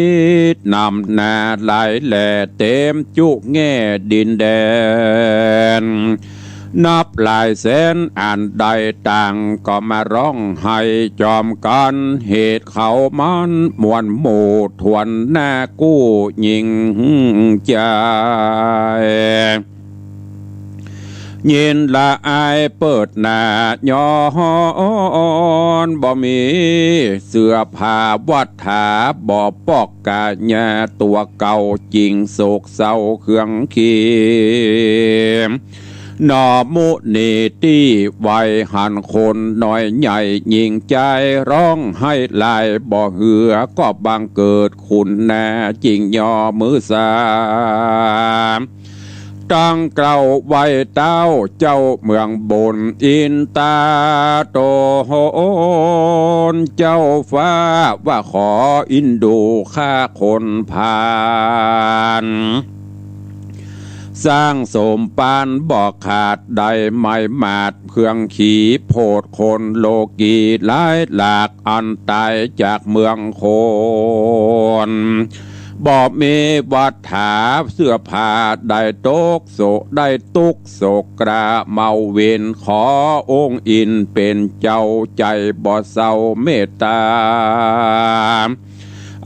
นำหน้าหลายแหล่ เต๋มจุแง่ดินแดน นับหลายแสนอันได้ตัง ก็มาร้องไห้จอมกั๋น เหตุเขามันมวลหมู่ ถ้วนหน้ากู้ยิ่งใจ๋ ยินละอายเปิดหน้าย้อน บ่มีเสื้อผ้าวัตถา บ่ปอกกายาตั๋วเก่า จิ่งโศกเศร้าเคืองขี หนอมุนีตี้ไวหันคนน้อยใหญ่หญิงจาย ร้องไห้หลายบ่เหือ ก็บังเกิดคุณนาจิ่งยอมือสา ตังเกล้าไหว้เต้าเจ้าเมืองบน อินตาโตนเจ้าฟ้า ว่าขออินดูข้าคนผ่าน สร้างสมปานบ่ขาด ได้ไม้หมาดเคืองขี โผดคนโลกีหลายหลาก อันต๋ายจากเมืองคน บ่มีวัตถาเสื้อผ้าได้ตกโศก ได้ตุ๊กข์โศกกระเมาเวร ขอองค์อินเป๋นเจ้าใจ๋บ่เศร้าเมตต๋า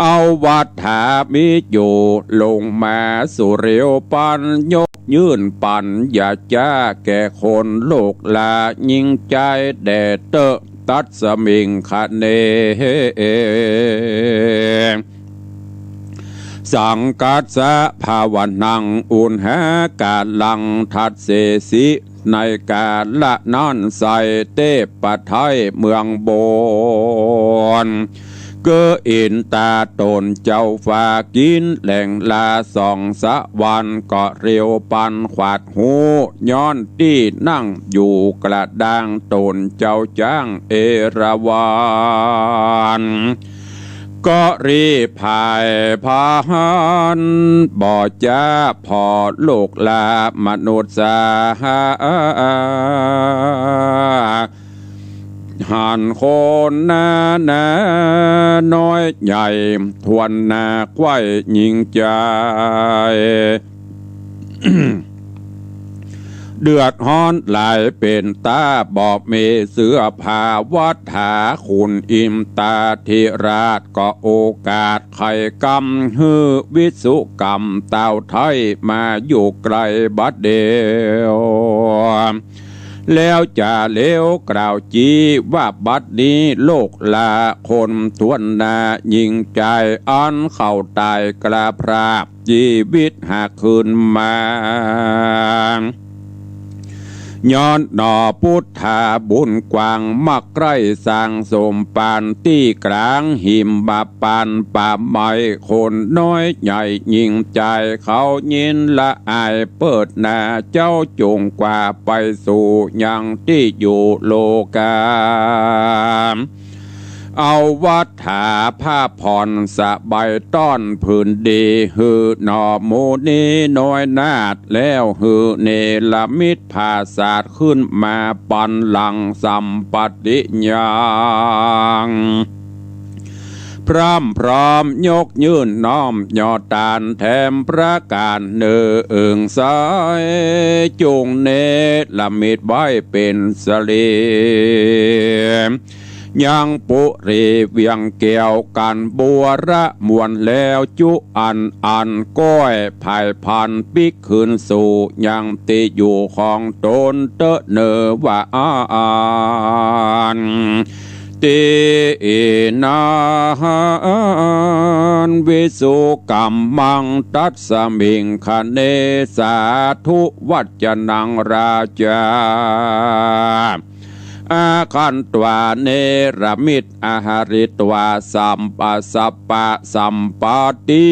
เอาวัตถามีอยู่ลงมาสู่เร็วปัน ยกยื่นปัญญาจ้าแก่คนโลกลา หญิงจายแด่เต๊อะ ตัสมิงคะเน สังกัสสะภาวนัง อุณหาการัง ทัสเสสิ ในกาละนั้นไส้ เตปะไทยเมืองบน เกออินตาตนเจ้าฟ้ากิ๋นแหล่งลาสองสะหวัน ก็เร็วปันขวัดฮู้ ย้อนตี้นั่งอยู่กระด้างตนเจ้าจ๊างเอราวัณ ก็รีบไพร่พลัน บ่จ๊าผ่อลูกหลานมนุษย์สา หันคนหนาหนาน้อยใหญ่ ถ้วนหน้าใคร่ยิ่งใจ๋ เดือดฮ้อนหลายเป๋นต๋า บ่มีเสื้อผ้า วัฏฐาขุนอินทาธิราช ก็โอกาสไขกรรม หื้อวิศวกรรมเต้าไท้ มาอยู่ใก้บัดเดี่ยว แล้วจะเร็วกล่าวจี้ ว่าบัดนี้ลูกหลานคนถ้วนหน้ายิ่งใจ๋ อันเขาต๋ายกล้าพราก จีวิตหากคืนมา ย้อนหนอปุทธาบุญกว้าง มักใคร่สร้างสมปาน ตี้กลางหิมปานป่าไม้ คนน้อยใหญ่ยิ่งใจ๋ เขายินละอายเปิดหน้า เจ้าจงกว่าไปสู่ยังตี้อยู่โลกา เอาวัฏฐาผ้าผ่อนสบายต้อนผืนดี หื้อหนอหมู่นี้น้อยนาฏ แล้วหื้อเนรมิตผาสาทขึ้นมาปันหลังสัมปติญาณ พร่ำพร้อมยกยื่นน้อมยอตานแถมประก๋านเนึ่งสาย จงเนรมิตไว้เป๋นสลี ยังปุรีเวียงแก้วกันบัวระมวลแล้วจุอันอันก้อย ไพร่พลันปิ๊กคืนสู่ยังตี้อยู่ของตนเต๊อะเนอว่าอั้น ตี้นั้น วิสุกรรมังตัสมิงคเณ สาธุวัจจนังราชา อาคันตวาเนรมิตอาหาริตวาสัมปะสัพพะสัมปติ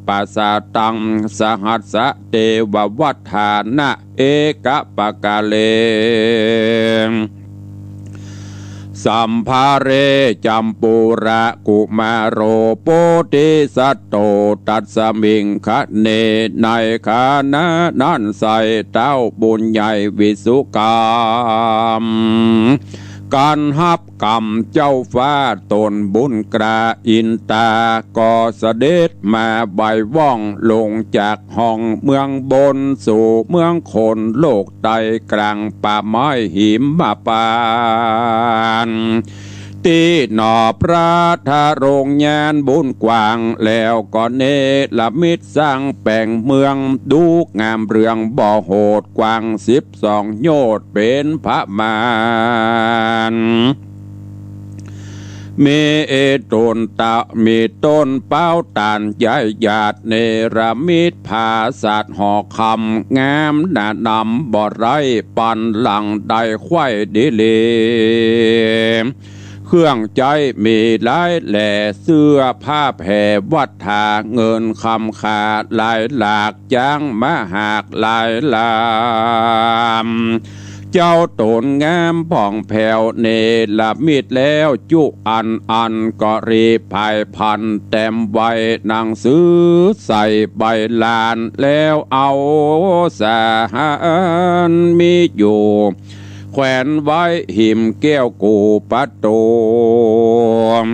ปัสสะตัง สหัสสะเตววัฏฐานะ เอกปะกาเล สัมภาเร จัมปูระกุมาโร โพธิสัตโต ตัสมิงคเณ ในขณะนั้นไส้เต้าบุญใหญ่วิสุกรรม กันฮับกรรมเจ้าฟ้าตนบุญกล้าอินตา ก็เสด็จมาไหว้ว่องลงจากห้องเมืองบนสู่เมืองคนโลกใต้กลางป่าไม้หิมปาน ตี้หนอพระทรงญาณบุญกว้าง แล้วก็เนรมิตสร้างแป๋งเมือง ดูงามเรืองบ่โหด กว้างสิบสองโยชน์เป๋นประมาณ มีต้นตะ มีต้นเป๊าตานใหญ่หยาด เนรมิตผาสาทหอคำงามหนานำ บ่ไร้ปันหลังได้ไขว้ดีหลี เครื่องใจ๊มีหลายแหล่ เสื้อผ้าแผ่วัฏฐา เงินคำค่าหลายหลาก จ๊างมหากหลายลำ เจ้าต๋นงามผ่องแผ้ว เนรมิตแล้วจุอันอัน ก็รีบไพร่พลันแต้มไว้หนังสือใส่ใบลาน แล้วเอาสาหารมีอยู่ แขวนไว้หิมแก้วกู่ประตูม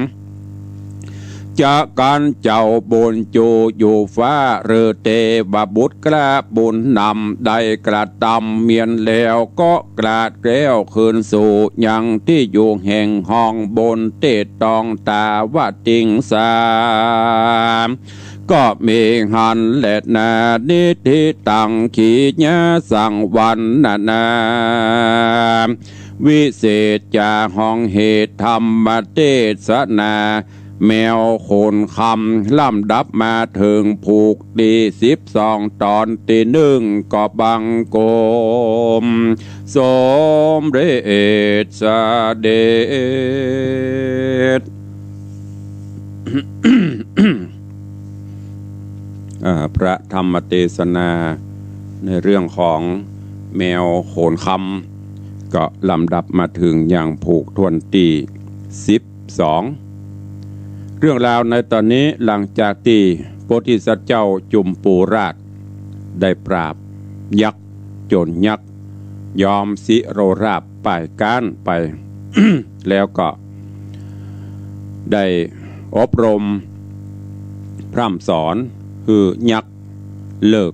จะกันเจ้าบุญจูอยู่ฟ้า หรือเตวบุตรกล้าบุญนำ ได้กระตำเมียนแล้ว ก็กราดแก้วคืนสู่ยังตี้อยู่แห่งห้องบน เตตองตาวติงสา ก็มีหั้นแลนา นิธิตัง ขีญาสังวรรณนา วิเศษจาห้องเหตุธรรมเตสนา แมวโขนคำ ลำดับมาเถิงผูกตี้สิบสอง ตอนตี้นึ่ง ก็บังคมสมเร็จเสด็จ อ่า พระธรรมเตสนาในเรื่องของแมวโขนคำ ก็ลำดับมาเถิงยังผูกถ้วนตี้สิบสอง เรื่องราวในต๋อนนี้ หลังจากตี้โพธิสัตว์เจ้าจุมปูราชได้ปราบยักษ์ จ๋นยักษ์ยอมสิโรราษฎร์ป่ายก๊านไป แล้วก็ได้อบรมพร่ำสอนหื้อยักษ์เลิก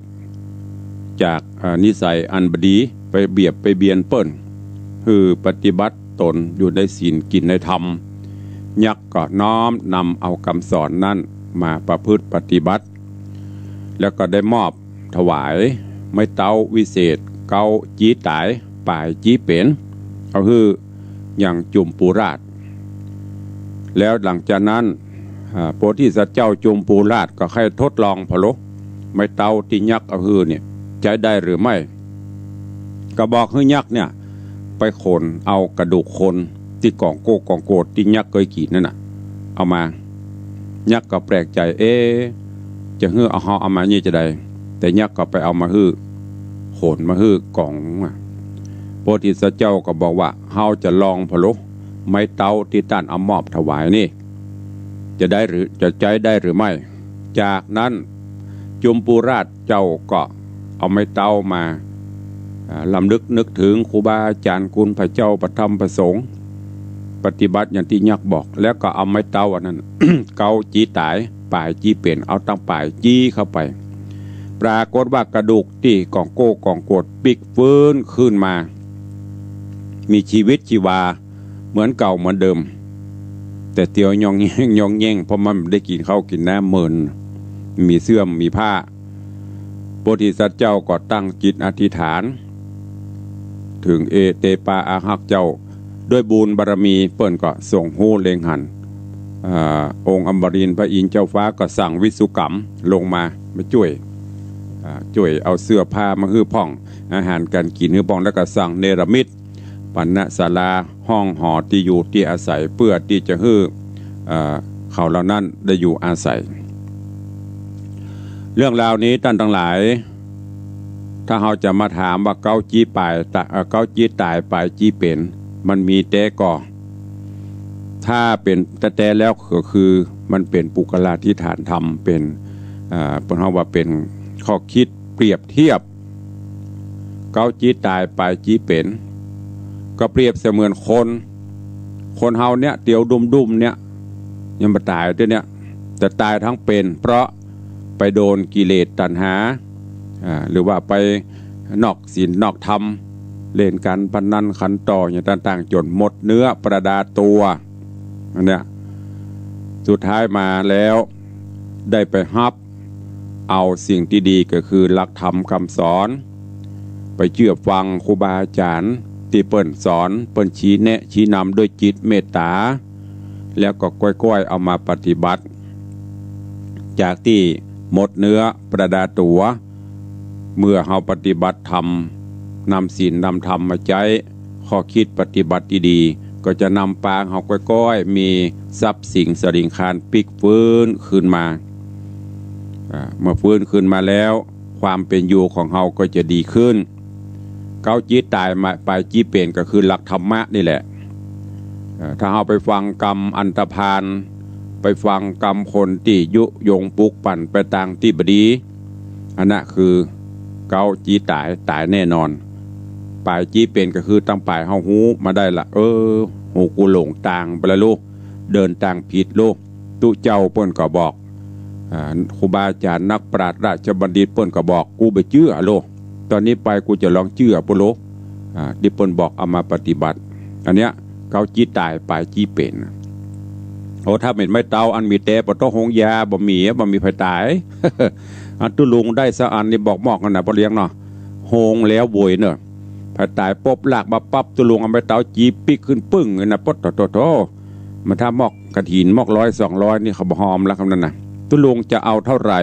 จาก เอ่อ นิสัยอันบ่ดี ไปเบียดไปเบียนเปิ้น หื้อปฏิบัติต๋นอยู่ในศีลกิ๋นในธรรม ยักษ์ก็น้อมนำเอากำสอนนั้นมาประพฤติปฏิบัติ แล้วก็ได้มอบถวายไม้เต๊าวิเศษเก๊าจี๊ต๋ายป๋ายจี๊เป๋น เอาหื้อยังจุมปูราช แล้วหลังจากนั้น อ่า โพธิสัตว์เจ้าจุมปูราชก็ใค่ทดลองผ่อโล ไม้เต๊าตี้ยักษ์เอาหื้อเนี่ยใจ๊ได้หรือไม่ ก็บอกหื้อยักษ์เนี่ยไปขนเอากระดูกคนตี้ก๋องโก้ก๋องโกดตี้ยักษ์เกยกิ๋นนั่นน่ะ เอามา ยักษ์ก็แปลกใจ๋ เอ๊ะ จะหื้อเอา เฮาเอามานี่จาใด แต่ยักษ์ก็ไปเอามาหื้อ ขนมาหื้อก๋องมา โพธิสัตว์เจ้าก็บอกว่า เฮาจะลองผ่อโล ไม้เต๊าตี้ต้านเอามอบถวายนี่ จะได้หรือ จะใจ๊ได้หรือไม่ จากนั้นจุมปูราชเจ้าก็เอาไม้เต๊ามา อ่า รำลึกนึกเถิงครูบาอาจ๋ารย์ คุณพระเจ้า พระธรรม พระสงฆ์ ปฏิบัติอย่างตี้ยักษ์บอก แล้วก็เอาไม้เต๊าอันนั้น เก๊าจี๊ต๋ายป๋ายจี๊เป๋น เอาตังป๋ายจี๊เข้าไป ปรากฏว่ากระดูกตี้ก๋องโก้ก๋องโกดปิ๊กฟื้นขึ้นมา มีชีวิตชีวาเหมือนเก่าเหมือนเดิม แต่เตียวย่องแย่งย่องแย่ง เพราะมันได้กิ๋นข้าวกิ๋นน้ำเมิน มีเสื้อมีผ้า โพธิสัตว์เจ้าก็ตั้งจิตอธิษฐานเถิงเอเตปาอารักษ์เจ้า ด้วยบุญบารมีเปิ้นก็ทรงฮู้เล็งหัน อ่า องค์อมรินทร์พระอินทร์เจ้าฟ้าก็สั่งวิศวกรรมลงมา มาจ้วย อ่า จ้วยเอาเสื้อผ้ามาหื้อพ่อง อาหารก๋านกิ๋นหื้อพ่อง แล้วก็สั่งเนรมิต ปณศาลา ห้องหอตี้อยู่ตี้อาศัย เปื้อตี้จะหื้อ เอ่อ เขาเหล่านั้นได้อยู่อาศัย เรื่องราวนี้ต้านตังหลาย ถ้าเฮาจะมาถามว่าเก๊าจี๊ป๋ายตะ เอ่อ เก๊าจี๊ต๋ายป๋ายจี๊เป๋น มันมีแต๊ก่อ ถ้าเป๋นแต๊ๆ แล้วก็คือมันเป๋นปุคคลาธิฏฐานธรรม เป๋น เอ่อ เปิ้นเฮาว่าเป๋นข้อคิดเปรียบเทียบ เก๊าจี๊ต๋ายป๋ายจี๊เป๋น ก็เปรียบเสมือนคน คนเฮาเนี่ยเตียวดุ้มๆ เนี่ย ยังบ่ต๋ายเตื้อเนี่ย แต่ต๋ายทั้งเป๋น เพราะไปโดนกิเลสตัณหา อ่า หรือว่าไปนอกศีลนอกธรรม เล่นก๋านพนันขันต่ออย่างต่างๆ จ๋นหมดเนื้อประดาตั๋ว อันเนี้ย สุดท้ายมาแล้วได้ไปฮับ เอาสิ่งตี้ดีก็คือหลักธรรมกำสอน ไปเจื้อฟังครูบาอาจ๋ารย์ตี้เปิ้นสอน เปิ้นชี้แนะชี้นำด้วยจิตเมตต๋า แล้วก็ก้อยๆ เอามาปฏิบัติ จากตี้หมดเนื้อประดาตั๋ว เมื่อเฮาปฏิบัติธรรม นำศีลนำธรรมมาใจ๊ ข้อคิดปฏิบัติตี้ดี ก็จะนำปางเฮาก้อยๆ มีทรัพย์สินสะหลิงคารปิ๊กฟื้นขึ้นมา อ่า เมื่อฟื้นขึ้นมาแล้ว ความเป๋นอยู่ของเฮาก็จะดีขึ้น เก๊าจี๊ต๋ายมา ป๋ายจี๊เป๋นก็คือหลักธรรมะนี่แหละ เอ่อ ถ้าเฮาไปฟังกำอันธพาล ไปฟังกำคนตี้ยุยงปลุกปั่นไปตางตี้บ่ดี อันนั้นคือเก๊าจี๊ต๋าย ต๋ายแน่นอน ป๋ายจี๊เป๋นก็คือตังป๋ายเฮาฮู้มาได้ละ เออ ฮู้กูหลงตางไปละลูก เดินตางผิดลูก ตุ๊เจ้าเปิ้นก็บอก อ่า ครูบาอาจ๋ารย์นักปราชญ์ราชบัณฑิตเปิ้นก็บอก กูบ่เจื้อโล ต๋อนนี้ไปกูจะลองเจื้อปุโล อ่า ตี้เปิ้นบอกเอามาปฏิบัติ อันเนี้ย เก๊าจี๊ต๋ายป๋ายจี๊เป๋น โอ้ ถ้าเป๋นไม้เต๊าอันมีแต๊ บ่ต้องโฮงยา บ่มี บ่มีใผต๋าย อันตุ๊ลุงได้สักอันนี่บอกมอกนั่นน่ะ ป้อเลี้ยงเนาะ โฮงแล้วโวยเนาะ ใผต๋ายป๊บลากมาปั๊บ ตุ๊ลุงเอาไม้เต๊าจี๊ปิ๊กขึ้นปึ้งเลยนะ ป๊ดโถ โถ โถ มาถ้ามอกกฐินมอกร้อยสองร้อยนี่เขาบ่ฮอมแล้วกำนั้นนะ ตุ๊ลุงจะเอาเท่าไหร่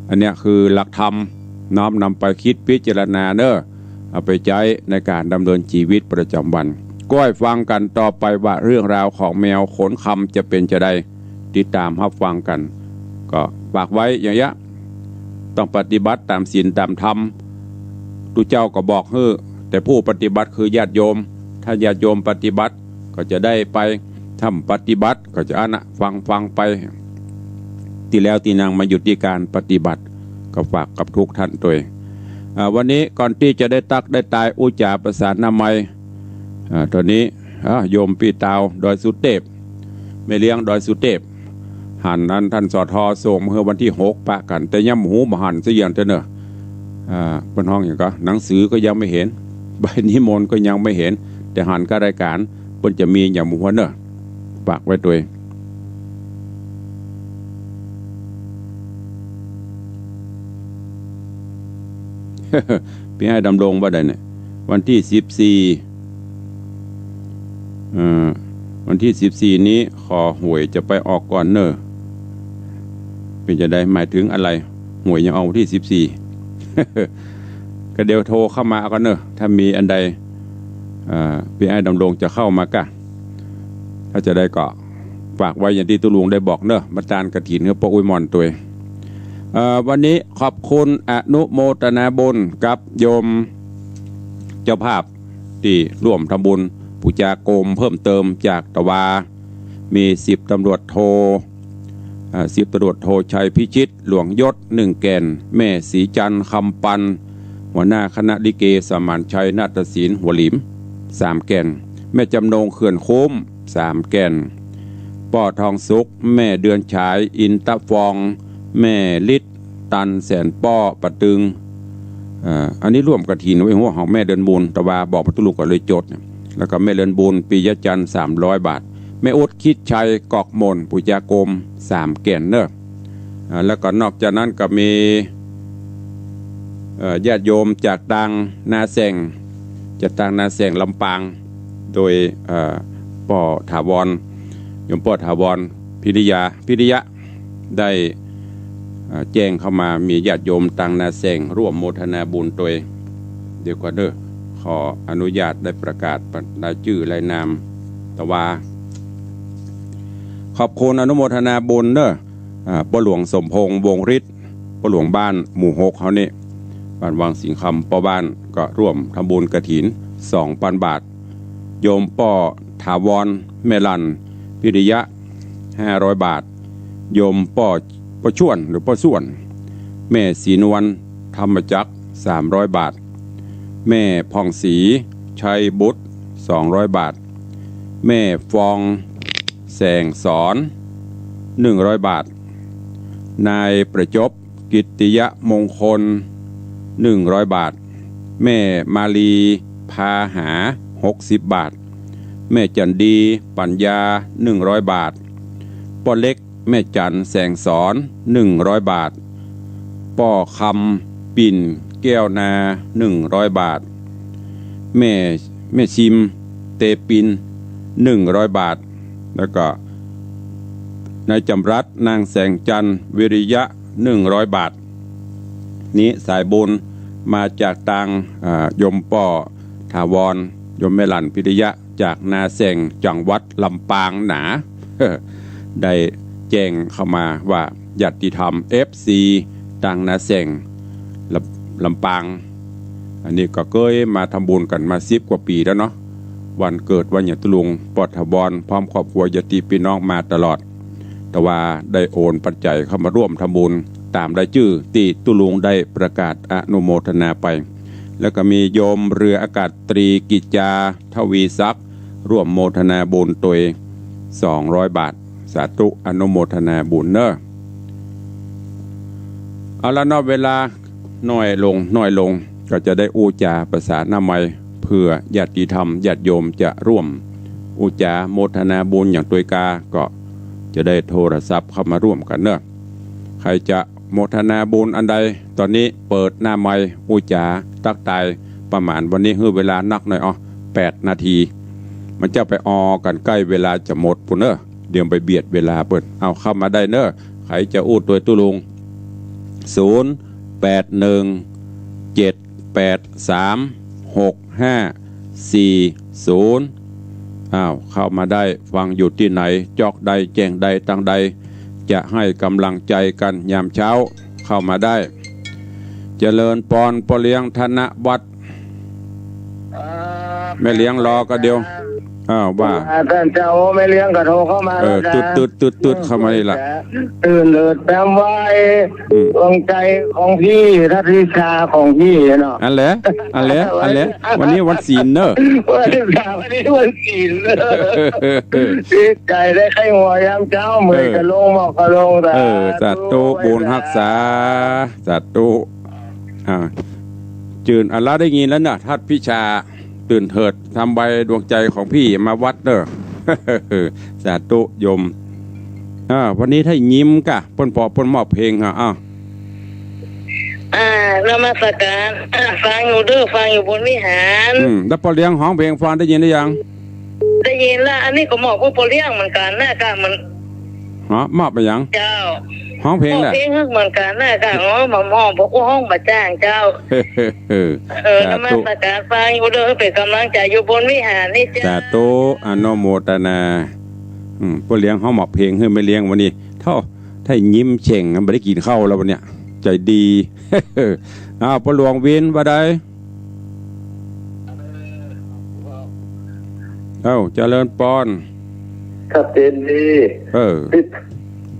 อันเนี้ยคือหลักธรรม น้อมนำไปคิดพิจารณาเนอะ เอาไปใจ๊ในก๋านดำเนินชีวิตประจ๋ำวัน ก้อยฟังกั๋นต่อไปว่าเรื่องราวของแมวขนคำจะเป๋นจาใด ติดต๋ามฮับฟังกั๋น ก็ฝากไว้อย่างเงี้ย ต้องปฏิบัติต๋ามศีลต๋ามธรรม ตุ๊เจ้าก็บอกหื้อ แต่ผู้ปฏิบัติคือญาติโยม ถ้าญาติโยมปฏิบัติก็จะได้ไป ถ้าปฏิบัติก็จะอั้นนะ ฟังฟังไป ตี้แล้วตี้นังมันอยู่ตี้ก๋านปฏิบัติ ก็ฝากกับทุกท่านตวย อ่า วันนี้ก่อนตี้จะได้ตักได้ตายอู้จ๋าประสานหน้าไมค์ อ่า ต๋อนนี้ อ่า โยมปี้ตาวดอยสุเตพ แม่เลี้ยงดอยสุเตพ หันอันต้าน สท ส่งมาหื้อวันตี้หกปะกั๋น แต่ยังบ่ฮู้บ่หันสักอย่างเตื้อเน่อ อ่า เปิ้นฮ้องหยังก่อ หนังสือก็ยังไม่เห็น ใบนิมนต์ก็ยังไม่เห็น แต่หันก้ารายก๋าน เปิ้นจะมีอย่างบ่ฮู้เน่อ ฝากไว้ตวย ปี้อ้ายดำรงว่าใดเนี่ย วันตี้สิบสี่ เอ่อ วันตี้สิบสี่นี้ขอหวยจะไปออกก่อนเน่อ เป๋นจะใด หมายถึงอะไร หวยยังออกวันตี้สิบสี่ ก็เดี๋ยวโทรเข้ามาเอาก่อนเน่อ ถ้ามีอันใด เอ่อ ปี้อ้ายดำรงจะเข้ามาก่ะ ถ้าจะใดก็ฝากไว้อย่างตี้ตุ๊ลุงได้บอกเน่อ มาตานกฐินหื้อป้ออุ๊ยหม่อนตวย เอ่อ วันนี้ขอบคุณอนุโมทนาบุญกับโยมเจ้าภาพตี้ร่วมทำบุญปู๋จ๋าโกมเพิ่มเติมจากตะวา มีสิบตำรวจโท อ่า สิบตำรวจโทชัยพิชิต หลวงยศ หนึ่งแก่น แม่ศรีจันทร์ คำปัน หัวหน้าคณะลิเกสมานชัยนาฏศิลป์ หัวหลิม สามแก่น แม่จำนง เขื่อนคุ้ม สามแก่น ป้อทองสุข แม่เดือนฉาย อินทฟอง แม่ฤทธิ์ ตันแสนป้อ ป่าตึง อ่า อันนี้ร่วมกฐินไว้หัวของแม่เดือนบุญ ตะวาบอกป้อตุ๊ลุงก่อนเลยจด แล้วก็แม่เดือนบุญ ปิยะจันทร์ สามร้อยบาท แม่อุ๊ด คิดชัย กอกมน ปู๋จ๋าโกม สามแก่นเน่อ อ่า แล้วก็นอกจากนั้นก็มี เอ่อ ญาติโยมจากตางนาแส่ง จากตางนาแส่งลำปาง โดย เอ่อ ป้อถาวร โยมป้อถาวร พิริยา พิริยะ ได้ เอ่อ แจ้งเข้ามา มีญาติโยมตางนาแส่งร่วมโมทนาบุญตวย เดี๋ยวก่อนเน่อ ขออนุญาตได้ประกาศรายจื้อรายนาม ตะวา ขอบคุณอนุโมทนาบุญเน่อ อ่า ป้อหลวงสมพงษ์ วงศ์ฤทธิ์ ป้อหลวงบ้านหมู่หกเฮานี่ บ้านวังสิงห์คำ ป้อบ้านก็ร่วมทำบุญกฐิน สองปันบาท โยมป้อถาวร แม่ลัน พิริยะ ห้าร้อยบาท โยมป้อ ป้อชวน หรือป้อส่วน แม่ศรีนวล ธรรมจักร สามร้อยบาท แม่ผ่องศรี ชัยบุตร สองร้อยบาท แม่ฟอง แสงสอน หนึ่งร้อยบาท นายประจบ กิตติยมงคล หนึ่งร้อยบาท แม่มาลี พาหา หกสิบบาท แม่จันดี ปัญญา หนึ่งร้อยบาท ป้อเล็ก แม่จัน แสงสอน หนึ่งร้อยบาท ป้อคำ ปิ่น แก้วนา หนึ่งร้อยบาท แม่ แม่ชิม เตปิน หนึ่งร้อยบาท แล้วก็นายจำรัด นางแสงจันทร์ วิริยะ หนึ่งร้อยบาท นี้สายบุญมาจากตาง อ่า โยมป้อถาวร โยมแม่ลัน พิริยะ จากนาแส่ง จังหวัดลำปางหนา ได้แจ้งเข้ามาว่าญาติธรรม เอฟซี ตางนาแส่ง ลำ ลำปาง อันนี้ก็เกยมาทำบุญกั๋นมาสิบกว่าปี๋แล้วเนาะ วันเกิดวันหยังตุ๊ลุง ป้อถาวร พร้อมครอบครัวญาติปี้น้องมาตลอด ตะวาได้โอนปัจจัยเข้ามาร่วมทำบุญ ต๋ามรายจื้อตี้ตุ๊ลุงได้ประกาศอนุโมทนาไป แล้วก็มีโยมเรืออากาศตรีกิจจา ทวีศักดิ์ ร่วมโมทนาบุญตวย สองร้อยบาท สาธุ อนุโมทนาบุญเน่อ เอาละเนาะ เวลาน้อยลง น้อยลง ก็จะได้อู้จ๋าประสานหน้าไมค์ เผื่อญาติธรรม ญาติโยมจะร่วมอู้จ๋าโมทนาบุญอย่างตวยกา ก็จะได้โทรศัพท์เข้ามาร่วมกั๋นเน่อ ใผจะโมทนาบุญอันใด ต๋อนนี้เปิดหน้าไมค์อู้จ๋าตั๊กตาย ประมาณวันนี้หื้อเวลานักหน่อย อ้อ แปดนาที มันจะไปออกั๋นใก้เวลาจะหมดปู้นเน่อ เดี๋ยวไปเบียดเวลาเปิ้น เอาเข้ามาได้เน่อ ใผจะอู้ตวยตุ๊ลุง ศูนย์ แปด หนึ่ง เจ็ด แปด สาม หก ห้า สี่ ศูนย์ อ้าว เข้ามาได้ ฟังอยู่ตี้ไหน จอกใด แจ้งใด ตางใด จะหื้อก๋ำลังใจ๋กั๋นยามเช้า เข้ามาได้ เจริญปอน ป้อเลี้ยงธนวัฒน์ แม่เลี้ยงรอก็เดี๋ยว อ้าว ว่า อ่า ต้านเจ้า แม่เลี้ยงก็โทรเข้ามา เออ แล้วนะ ตุ๊ดตุ๊ดตุ๊ดตุ๊ดเข้ามานี่ละ ตื่นเถิดตามวัย อืม ดวงใจ๋ของพี่ ทัดวิชาของพี่เนาะ อันแหละ อันแหละ อันแหละ วันนี้วันศีลเนอะ วันนี้วันศีลเนอะ ดีใจ๋ได้ใค่หัวยามเจ๊า เมื่อยก็ลง เออ หมอบก็ลง เออ สาธุ สาธุ บุญฮักษา สาธุ อ่า จื้น อ่ะ ละได้ยินแล้วนะ ทัดวิชา ตื่นเถิดตามวัย ดวงใจ๋ของพี่มาวัดเนอะ สาธุโยม อ่า วันนี้ได้ยินก่ะ เปิ้นปอ เปิ้นมอบเพลงอ่ะ อ้าว อ่า นมัสการ อ่า ฟังอยู่เด้อ ฟังอยู่บนวิหาร อืม แล้วป้อเลี้ยงฮ้องเพลงฟังได้ยินหรือยัง ได้ยินละ อันนี้ก็มอบเปื้อป้อเลี้ยงเหมือนกั๋นนะ ก็เหมือน ฮะ มอบไปยัง เจ้า ฮ้องเพลงแหละ ฮ้องเพลงเหมือนกั๋นนะ ก็ อ๋อ มามอบ บอกว่าฮ้องบ่าจ้างเจ้า เออ สาธุ นมัสการ ฟังอยู่เด้อ เป๋นก๋ำลังใจ๋อยู่บนวิหารนี่เจ้า สาธุ อนุโมทนา อืม ป้อเลี้ยงฮ้องมอบเพลงหื้อแม่เลี้ยงวันนี้ เต้า ได้ยินเสียง บ่ได้กิ๋นข้าวแล้ววันเนี้ย ใจ๋ดี อ้าว ป้อหลวงวิน ว่าใด เอ้า เจริญปอน ชัดเจนดี เออ ติด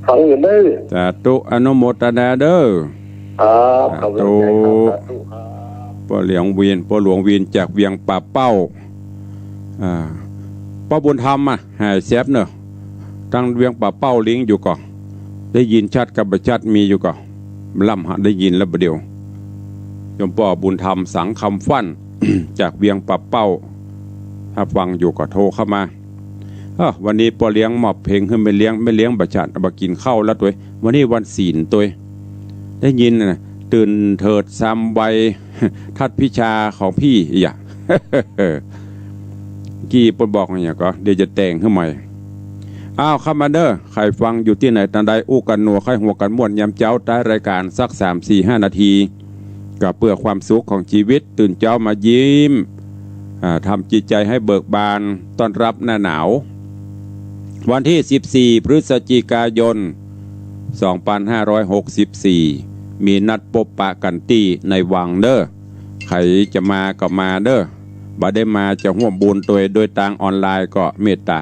ฟังอยู่เด้อ สาธุ อนุโมทนาเด้อ ครับ สาธุ ขอบคุณครับ สาธุครับ ป้อหลวงวิน ป้อหลวงวินจากเวียงป่าเป้า อ่า ป้อบุญธรรมอะ หายแซบเนอะ ตังเวียงป่าเป้าลิงก์อยู่ก่อ ได้ยินชัดกับบ่ชัดมีอยู่ก่อ ล่ำหาได้ยินแล้วบ่าเดี่ยว โยมป้อบุญธรรม สังคำฟั่น จากเวียงป่าเป้า ถ้าฟังอยู่ก็โทรเข้ามา เอ้อ วันนี้ป้อเลี้ยงมอบเพลงหื้อแม่เลี้ยง แม่เลี้ยงบ่ฉัน บ่กิ๋นข้าวแล้วตวย วันนี้วันศีลตวย ได้ยินนะ ตื่นเถิดตามวัย ทัดวิชาของพี่อย่า กี้เปิ้นบอกอย่างก็ เดี๋ยวจะแต่งหื้อใหม่ อ้าว เข้ามาเด้อ ใผฟังอยู่ตี้ไหนตางใด อู้กั๋นหนัว ใค่หัวกั๋นม่วน ยามเจ๊า ใต้รายก๋านสักสาม สี่ ห้านาที ก็เปื้อความสุขของจีวิต ตื่นเจ๊ามายิ้ม อ่า ทำจิตใจ๋หื้อเบิกบาน ต้อนรับหน้าหนาว วันตี้สิบสี่ พฤศจิกายน สองปันห้าร้อยหกสิบสี่ มีนัดปบปะกั๋นตี้ในวังเด้อ ใผจะมาก็มาเด้อ บ่ได้มาจะฮ่วมบุญตวยโดยตางออนไลน์ก็เมตต๋า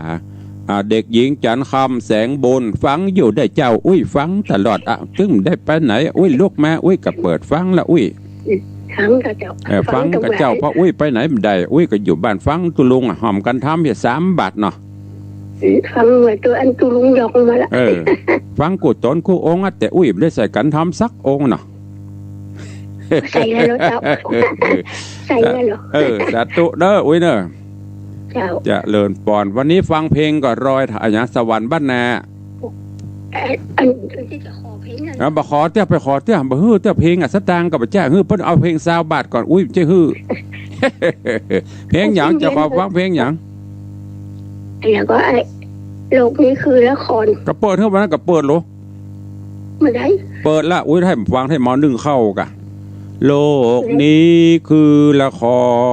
อ่า เด็กหญิงจันทร์คำ แสงบุญ ฟังอยู่เด้อเจ้า อุ้ยฟังตลอด อ่ะ ตึงได้ไปไหน อุ้ยลุกมา อุ้ยก็เปิดฟังละ อุ้ย ฟังก่อเจ้า เออ ฟังก่อเจ้า ฟังตลอด เพราะอุ้ยไปไหนบ่ได้ อุ้ยก็อยู่บ้านฟังตุ๊ลุงอะ ฮ่อมกั๋นทำเหียสามบาทเนาะ ฟังว่าตั๋วอันตุ๊ลุงยกมาละ เออ ฟังกู้ต๋นกู้องค์อะ แต่อุ้ยบ่ได้ใส่กั๋นทำสักองค์เนาะ ใส่แล้วเจ้า ใส่แล้วเหรอ เออ สาธุเด้อ อุ้ยเนอะ เจ้า เจริญปอน วันนี้ฟังเพลงก็รอย อะหยัง สวรรค์บ้านนา เอ่อ อันที่จะขอเพลงอะ เอา บ่ขอเตื้อ ไปขอเตื้อ บ่หื้อเตื้อเพลงอะ สตางค์ก็บ่จ้าง หื้อเปิ้นเอาเพลงซาวบาทก่อน อุ้ย จะหื้อ เพลงหยัง จะขอฟังเพลงหยัง แล้วก็ไอ้ โลกนี้คือละคร ก็เปิดหื้อวันนั้นก็เปิดโล บ่ได้ เปิดละ อุ้ย ให้ฟัง ให้เมานึ่งข้าวก่ะ โลกนี้คือละค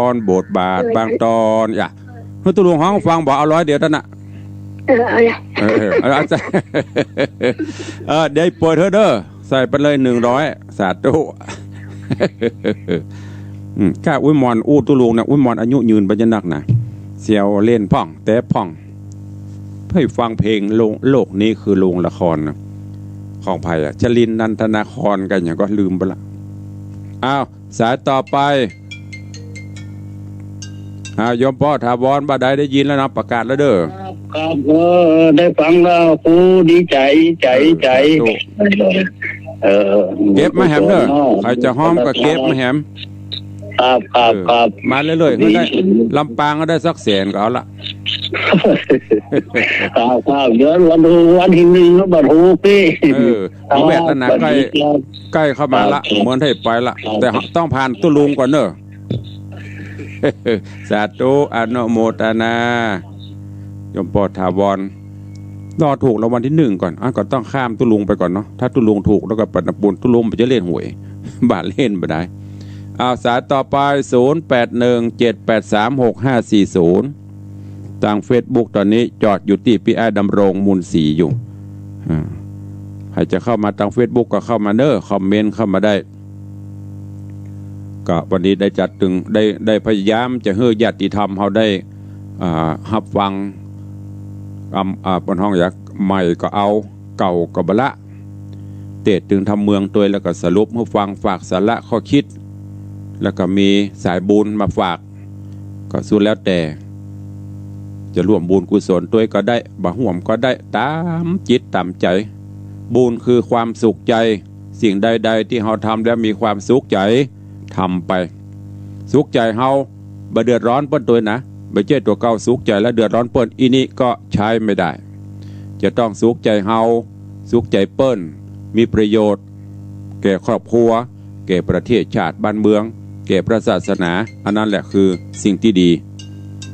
ร บทบาทบางตอน อย่า หื้อตุ๊ลุงฮ้องฟังบ่ เอาร้อยเดียวเต้านั้นน่ะ เออ เอาละ เออ เออ เอาละ เออ เดี๋ยวเปิดเถอะเด้อ ใส่ไปเลยหนึ่งร้อย สาธุ อืม ก้า อุ้ยหม่อน อู้ตุ๊ลุงนะ อุ้ยหม่อนอายุยืนไปจะนักนะ เสี่ยวเล่นพ่อง แต๊พ่อง เปิ้นฟังเพลงโลก โลกนี้คือโรงละครนะ ของใผอะ ชลินทร์ นันทนาคอน กั๋นหยังก็ลืมไปละ อ้าว สายต่อไป อ้าว โยมป้อถาวร บ่าใด ได้ยินแล้วเนาะ ประกาศแล้วเด้อ ครับ ครับ เออ ได้ฟังแล้ว ครู ดีใจ๋ ใจ๋ เออ ใจ๋ สาธุ เออ เก็บมาแหมเด้อ ใผจะฮ้องก็เก็บมาแหม ครับ ครับ เออ ครับ มาเรื่อยๆ ดี หื้อได้ ลำปางก็ได้สักแสนก็เอาละ ครับ ครับ เดี๋ยววันฮูก วันตี้นึ่งแล้วบัดฮูกตี้ เออ เอาแวดแล้วนะ ครับ ใก้ สวัสดีครับ ใก้เข้ามาละ ครับ เหมือนจะไปละ ครับ แต่ต้องผ่านตุ๊ลุงก่อนเนอะ สาธุ อนุโมทนา โยมป้อถาวร รอถูกรางวัลตี้นึ่งก่อน อ่ะ ก็ต้องข้ามตุ๊ลุงไปก่อนเนาะ ถ้าตุ๊ลุงถูกแล้วก็ปันบุญ ตุ๊ลุงมันจะเล่นหวย บ่าเล่นบ่ได้ อ้าว สายต่อไป ศูนย์แปดหนึ่ง เจ็ดแปดสาม หกห้าสี่ศูนย์ ตางเฟซบุ๊กต๋อนนี้จอดอยู่ตี้ปี้อ้ายดำรง มูลศรีอยู่ อ่า ใผจะเข้ามาตางเฟซบุ๊กก็เข้ามาเน้อ คอมเมนต์เข้ามาได้ ก็วันนี้ได้จัดตึง ได้ ได้พยายามจะหื้อญาติธรรมเฮาได้ อ่า ฮับฟัง อ่า อ่า เปิ้นฮ้องหยัง ใหม่ก็เอา เก่าก็บ่ละ เตสน์ตึงธรรมเมืองตวย แล้วก็สรุปหื้อฟัง ฝากสาระข้อคิด แล้วก็มีสายบุญมาฝาก ก็สุดแล้วแต่ จะฮ่วมบุญกุศลตวยก็ได้ บ่ฮ่วมก็ได้ ต๋ามจิตต๋ามใจ๋ บุญคือความสุขใจ๋ สิ่งใดๆ ตี้เฮาทำแล้วมีความสุขใจ๋ ทำไป สุขใจ๋เฮา บ่เดือดร้อนเปิ้นตวยนะ บ่ใจ้ตั๋วเก่าสุขใจ๋แล้วเดือดร้อนเปิ้น อี้นี้ก็ใจ๊ไม่ได้ จะต้องสุขใจ๋เฮา สุขใจ๋เปิ้น มีประโยชน์ แก่ครอบครัว แก่ประเทศชาติบ้านเมือง แก่พระศาสนา อันนั้นแหละคือสิ่งตี้ดี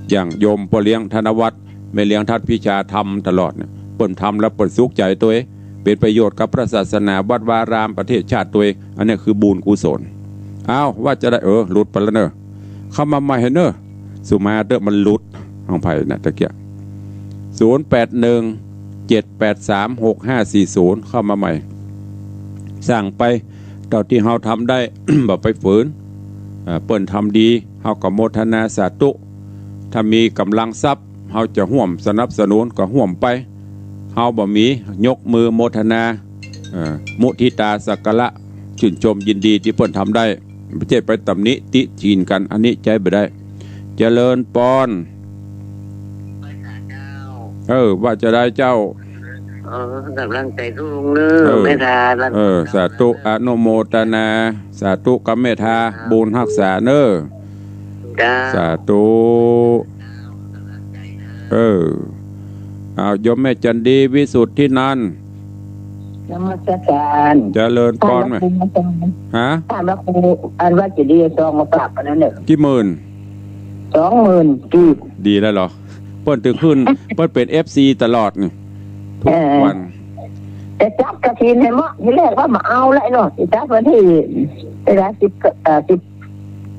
อย่างโยมป้อเลี้ยงธนวัฒน์ แม่เลี้ยงทัดพิชาทำตลอดเนี่ย เปิ้นทำแล้วเปิ้นสุขใจ๋ตวย เป๋นประโยชน์กับพระศาสนา วัดวาอาราม ประเทศชาติตวย อันนี้คือบุญกุศล อ้าว ว่าจะได้ เออ หลุดไปแล้วเน่อ เข้ามาใหม่เน่อ สุมาเต๊อะ มันหลุด ของใผนะตะเกียะ ศูนย์แปดหนึ่ง เจ็ดแปดสาม หกห้าสี่ศูนย์ เข้ามาใหม่ สั่งไป เต้าตี้เฮาทำได้ บ่ไปฝืน เอ่อ เปิ้นทำดี เฮาก็โมทนาสาธุ ถ้ามีก๋ำลังทรัพย์ เฮาจะฮ่วมสนับสนุนก็ฮ่วมไป เฮาบ่มี ยกมือโมทนา เอ่อ มุทิตาสักการะ ชื่นชมยินดีตี้เปิ้นทำได้ บ่ใจ้ไปตำหนิติฉินกั๋น อันนี้ใจ๊บ่ได้ เจริญปอน เออ ว่าจะได้เจ้า เออ ก๋ำลังใจ๋สูงเน่อ เออ เมตตา เออ สาธุ อนุโมทนา สาธุกับเมตตา บุญฮักษาเน่อ เจ้า สาธุ เออ อ้าว โยมแม่จันดี วิสุทธินันท์ นมัสการ เจริญปอน ถามพระครู ฮะ ถามพระครู อันว่าจะดีซองมาฝากอันนั้นเนี่ย กี่หมื่น สองหมื่นกีบ ดีแล้วเหรอ เปิ้นตึงหื้น เปิ้นเป๋นเอฟซีตลอดนี่ ทุกวัน เออ แต่จัดกฐินหื้อเหมาะ ทีแรกว่าบ่เอาละเนาะ จัดวันตี้ เวลาสิบ เอ่อ สิบ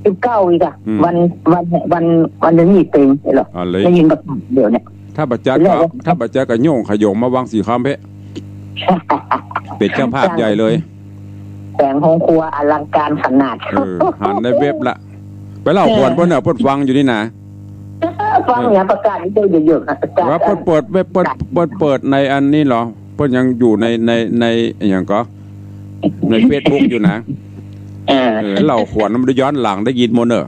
สิบเก้าอีกอะ อืม วัน วัน วัน วันนี้เป๋นเหรอ อ๋อ เลย ได้ยินกับเดี๋ยวเนี่ย ถ้าบ่จัดก็ ทีแรกว่า ถ้าบ่จัดก็โยงขยงมาวางสีคำเพ่ เป๋นเจ้าภาพใหญ่เลย แป๋งห้องครัวอลังการขนาด เออ หันในเว็บละ ไปเล่าขวัญเปิ้นเน่อ เปิ้นฟังอยู่นี่นะ ฟังอย่างประกาศนี่เยอะๆ ประกาศ ว่าเปิ้นเปิดเว็บ เปิ้น เปิ้นเปิดในอันนี้เหรอ เปิ้นยังอยู่ใน ใน ในอะหยังก่อ ในเฟซบุ๊กอยู่นะ เออ เออ เล่าขวัญมันย้อนหลังได้ยินหมดเน่อ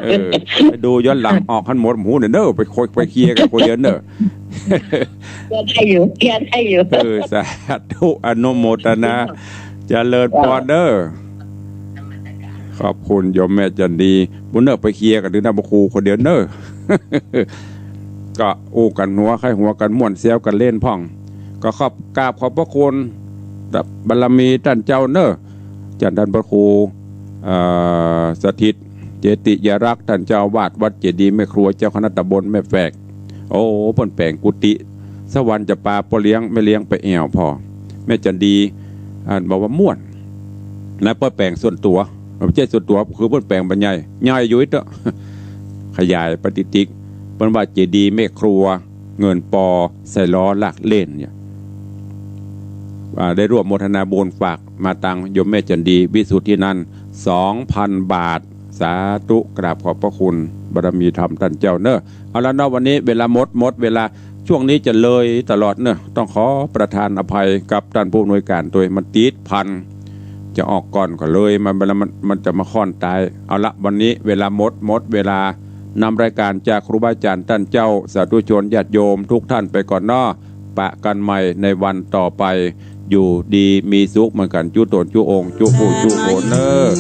เออ ไปดูย้อนหลังออกหั้นหมด หมู่เน่อ ไปคุย ไปเคลียร์กั๋นคนเดียวเน่อ เคลียร์ได้อยู่ เคลียร์ได้อยู่ เออ สาธุ อนุโมทนา เจริญปอนเน่อ ขอบคุณโยมแม่จันดี บุญเน่อ ไปเคลียร์กั๋นตี้หน้าพระครูคนเดียวเน่อ ก็อู้กั๋นหัวใค่หัวกั๋นม่วน แซวกั๋นเล่นพ่อง ก็ขอบ กราบขอบพระคุณ บารมีต้านเจ้าเน่อ ต้าน ต้านพระครู เอ่อ สถิต เจติยารักษ์ ต้านเจ้าอาวาสวัดเจดีย์แม่ครัว เจ้าคณะตำบลแม่แฝก โอ้ เปิ้นแป๋งกุฏิ สักวันจะปาป้อเลี้ยง แม่เลี้ยงไปแอ่วผ่อ แม่จันดี อันบอกว่าม่วน นะ เปิ้นแป๋งส่วนตั๋ว บ่ใจ้ส่วนตั๋ว คือเปิ้นแป๋งบ่ใหญ่ ใหญ่อยู่เต๊อะ ขยายไปติ๊กๆ เปิ้นว่าเจดีย์แม่ครัว เงินปอ ใส่ล้อลากเล่นเนี่ย อ่า ได้ร่วมโมทนาบุญฝากมาตังโยมแม่จันดี วิสุทธินันท์ สองพันบาท สาธุ กราบขอบพระคุณ บารมีธรรมต้านเจ้าเน่อ เอาละเนาะ วันนี้เวลาหมด หมดเวลา ช่วงนี้จะเลยตลอดเน่อ ต้องขอประทานอภัยกับต้านผู้อำนวยการตวย มันติดพัน จะออกก่อนก็เลย มัน มัน มันจะมาค่อนตาย เอาละ วันนี้เวลาหมด หมดเวลา นำรายก๋านจากครูบาอาจ๋ารย์ต้านเจ้า สาธุชนญาติโยมทุกท่านไปก่อนเนาะ ปะกั๋นใหม่ในวันต่อไป อยู่ดีมีสุขเหมือนกั๋น จุ๊ต๋นจุ๊องค์ จุ๊ผู้จุ๊คนเน่อ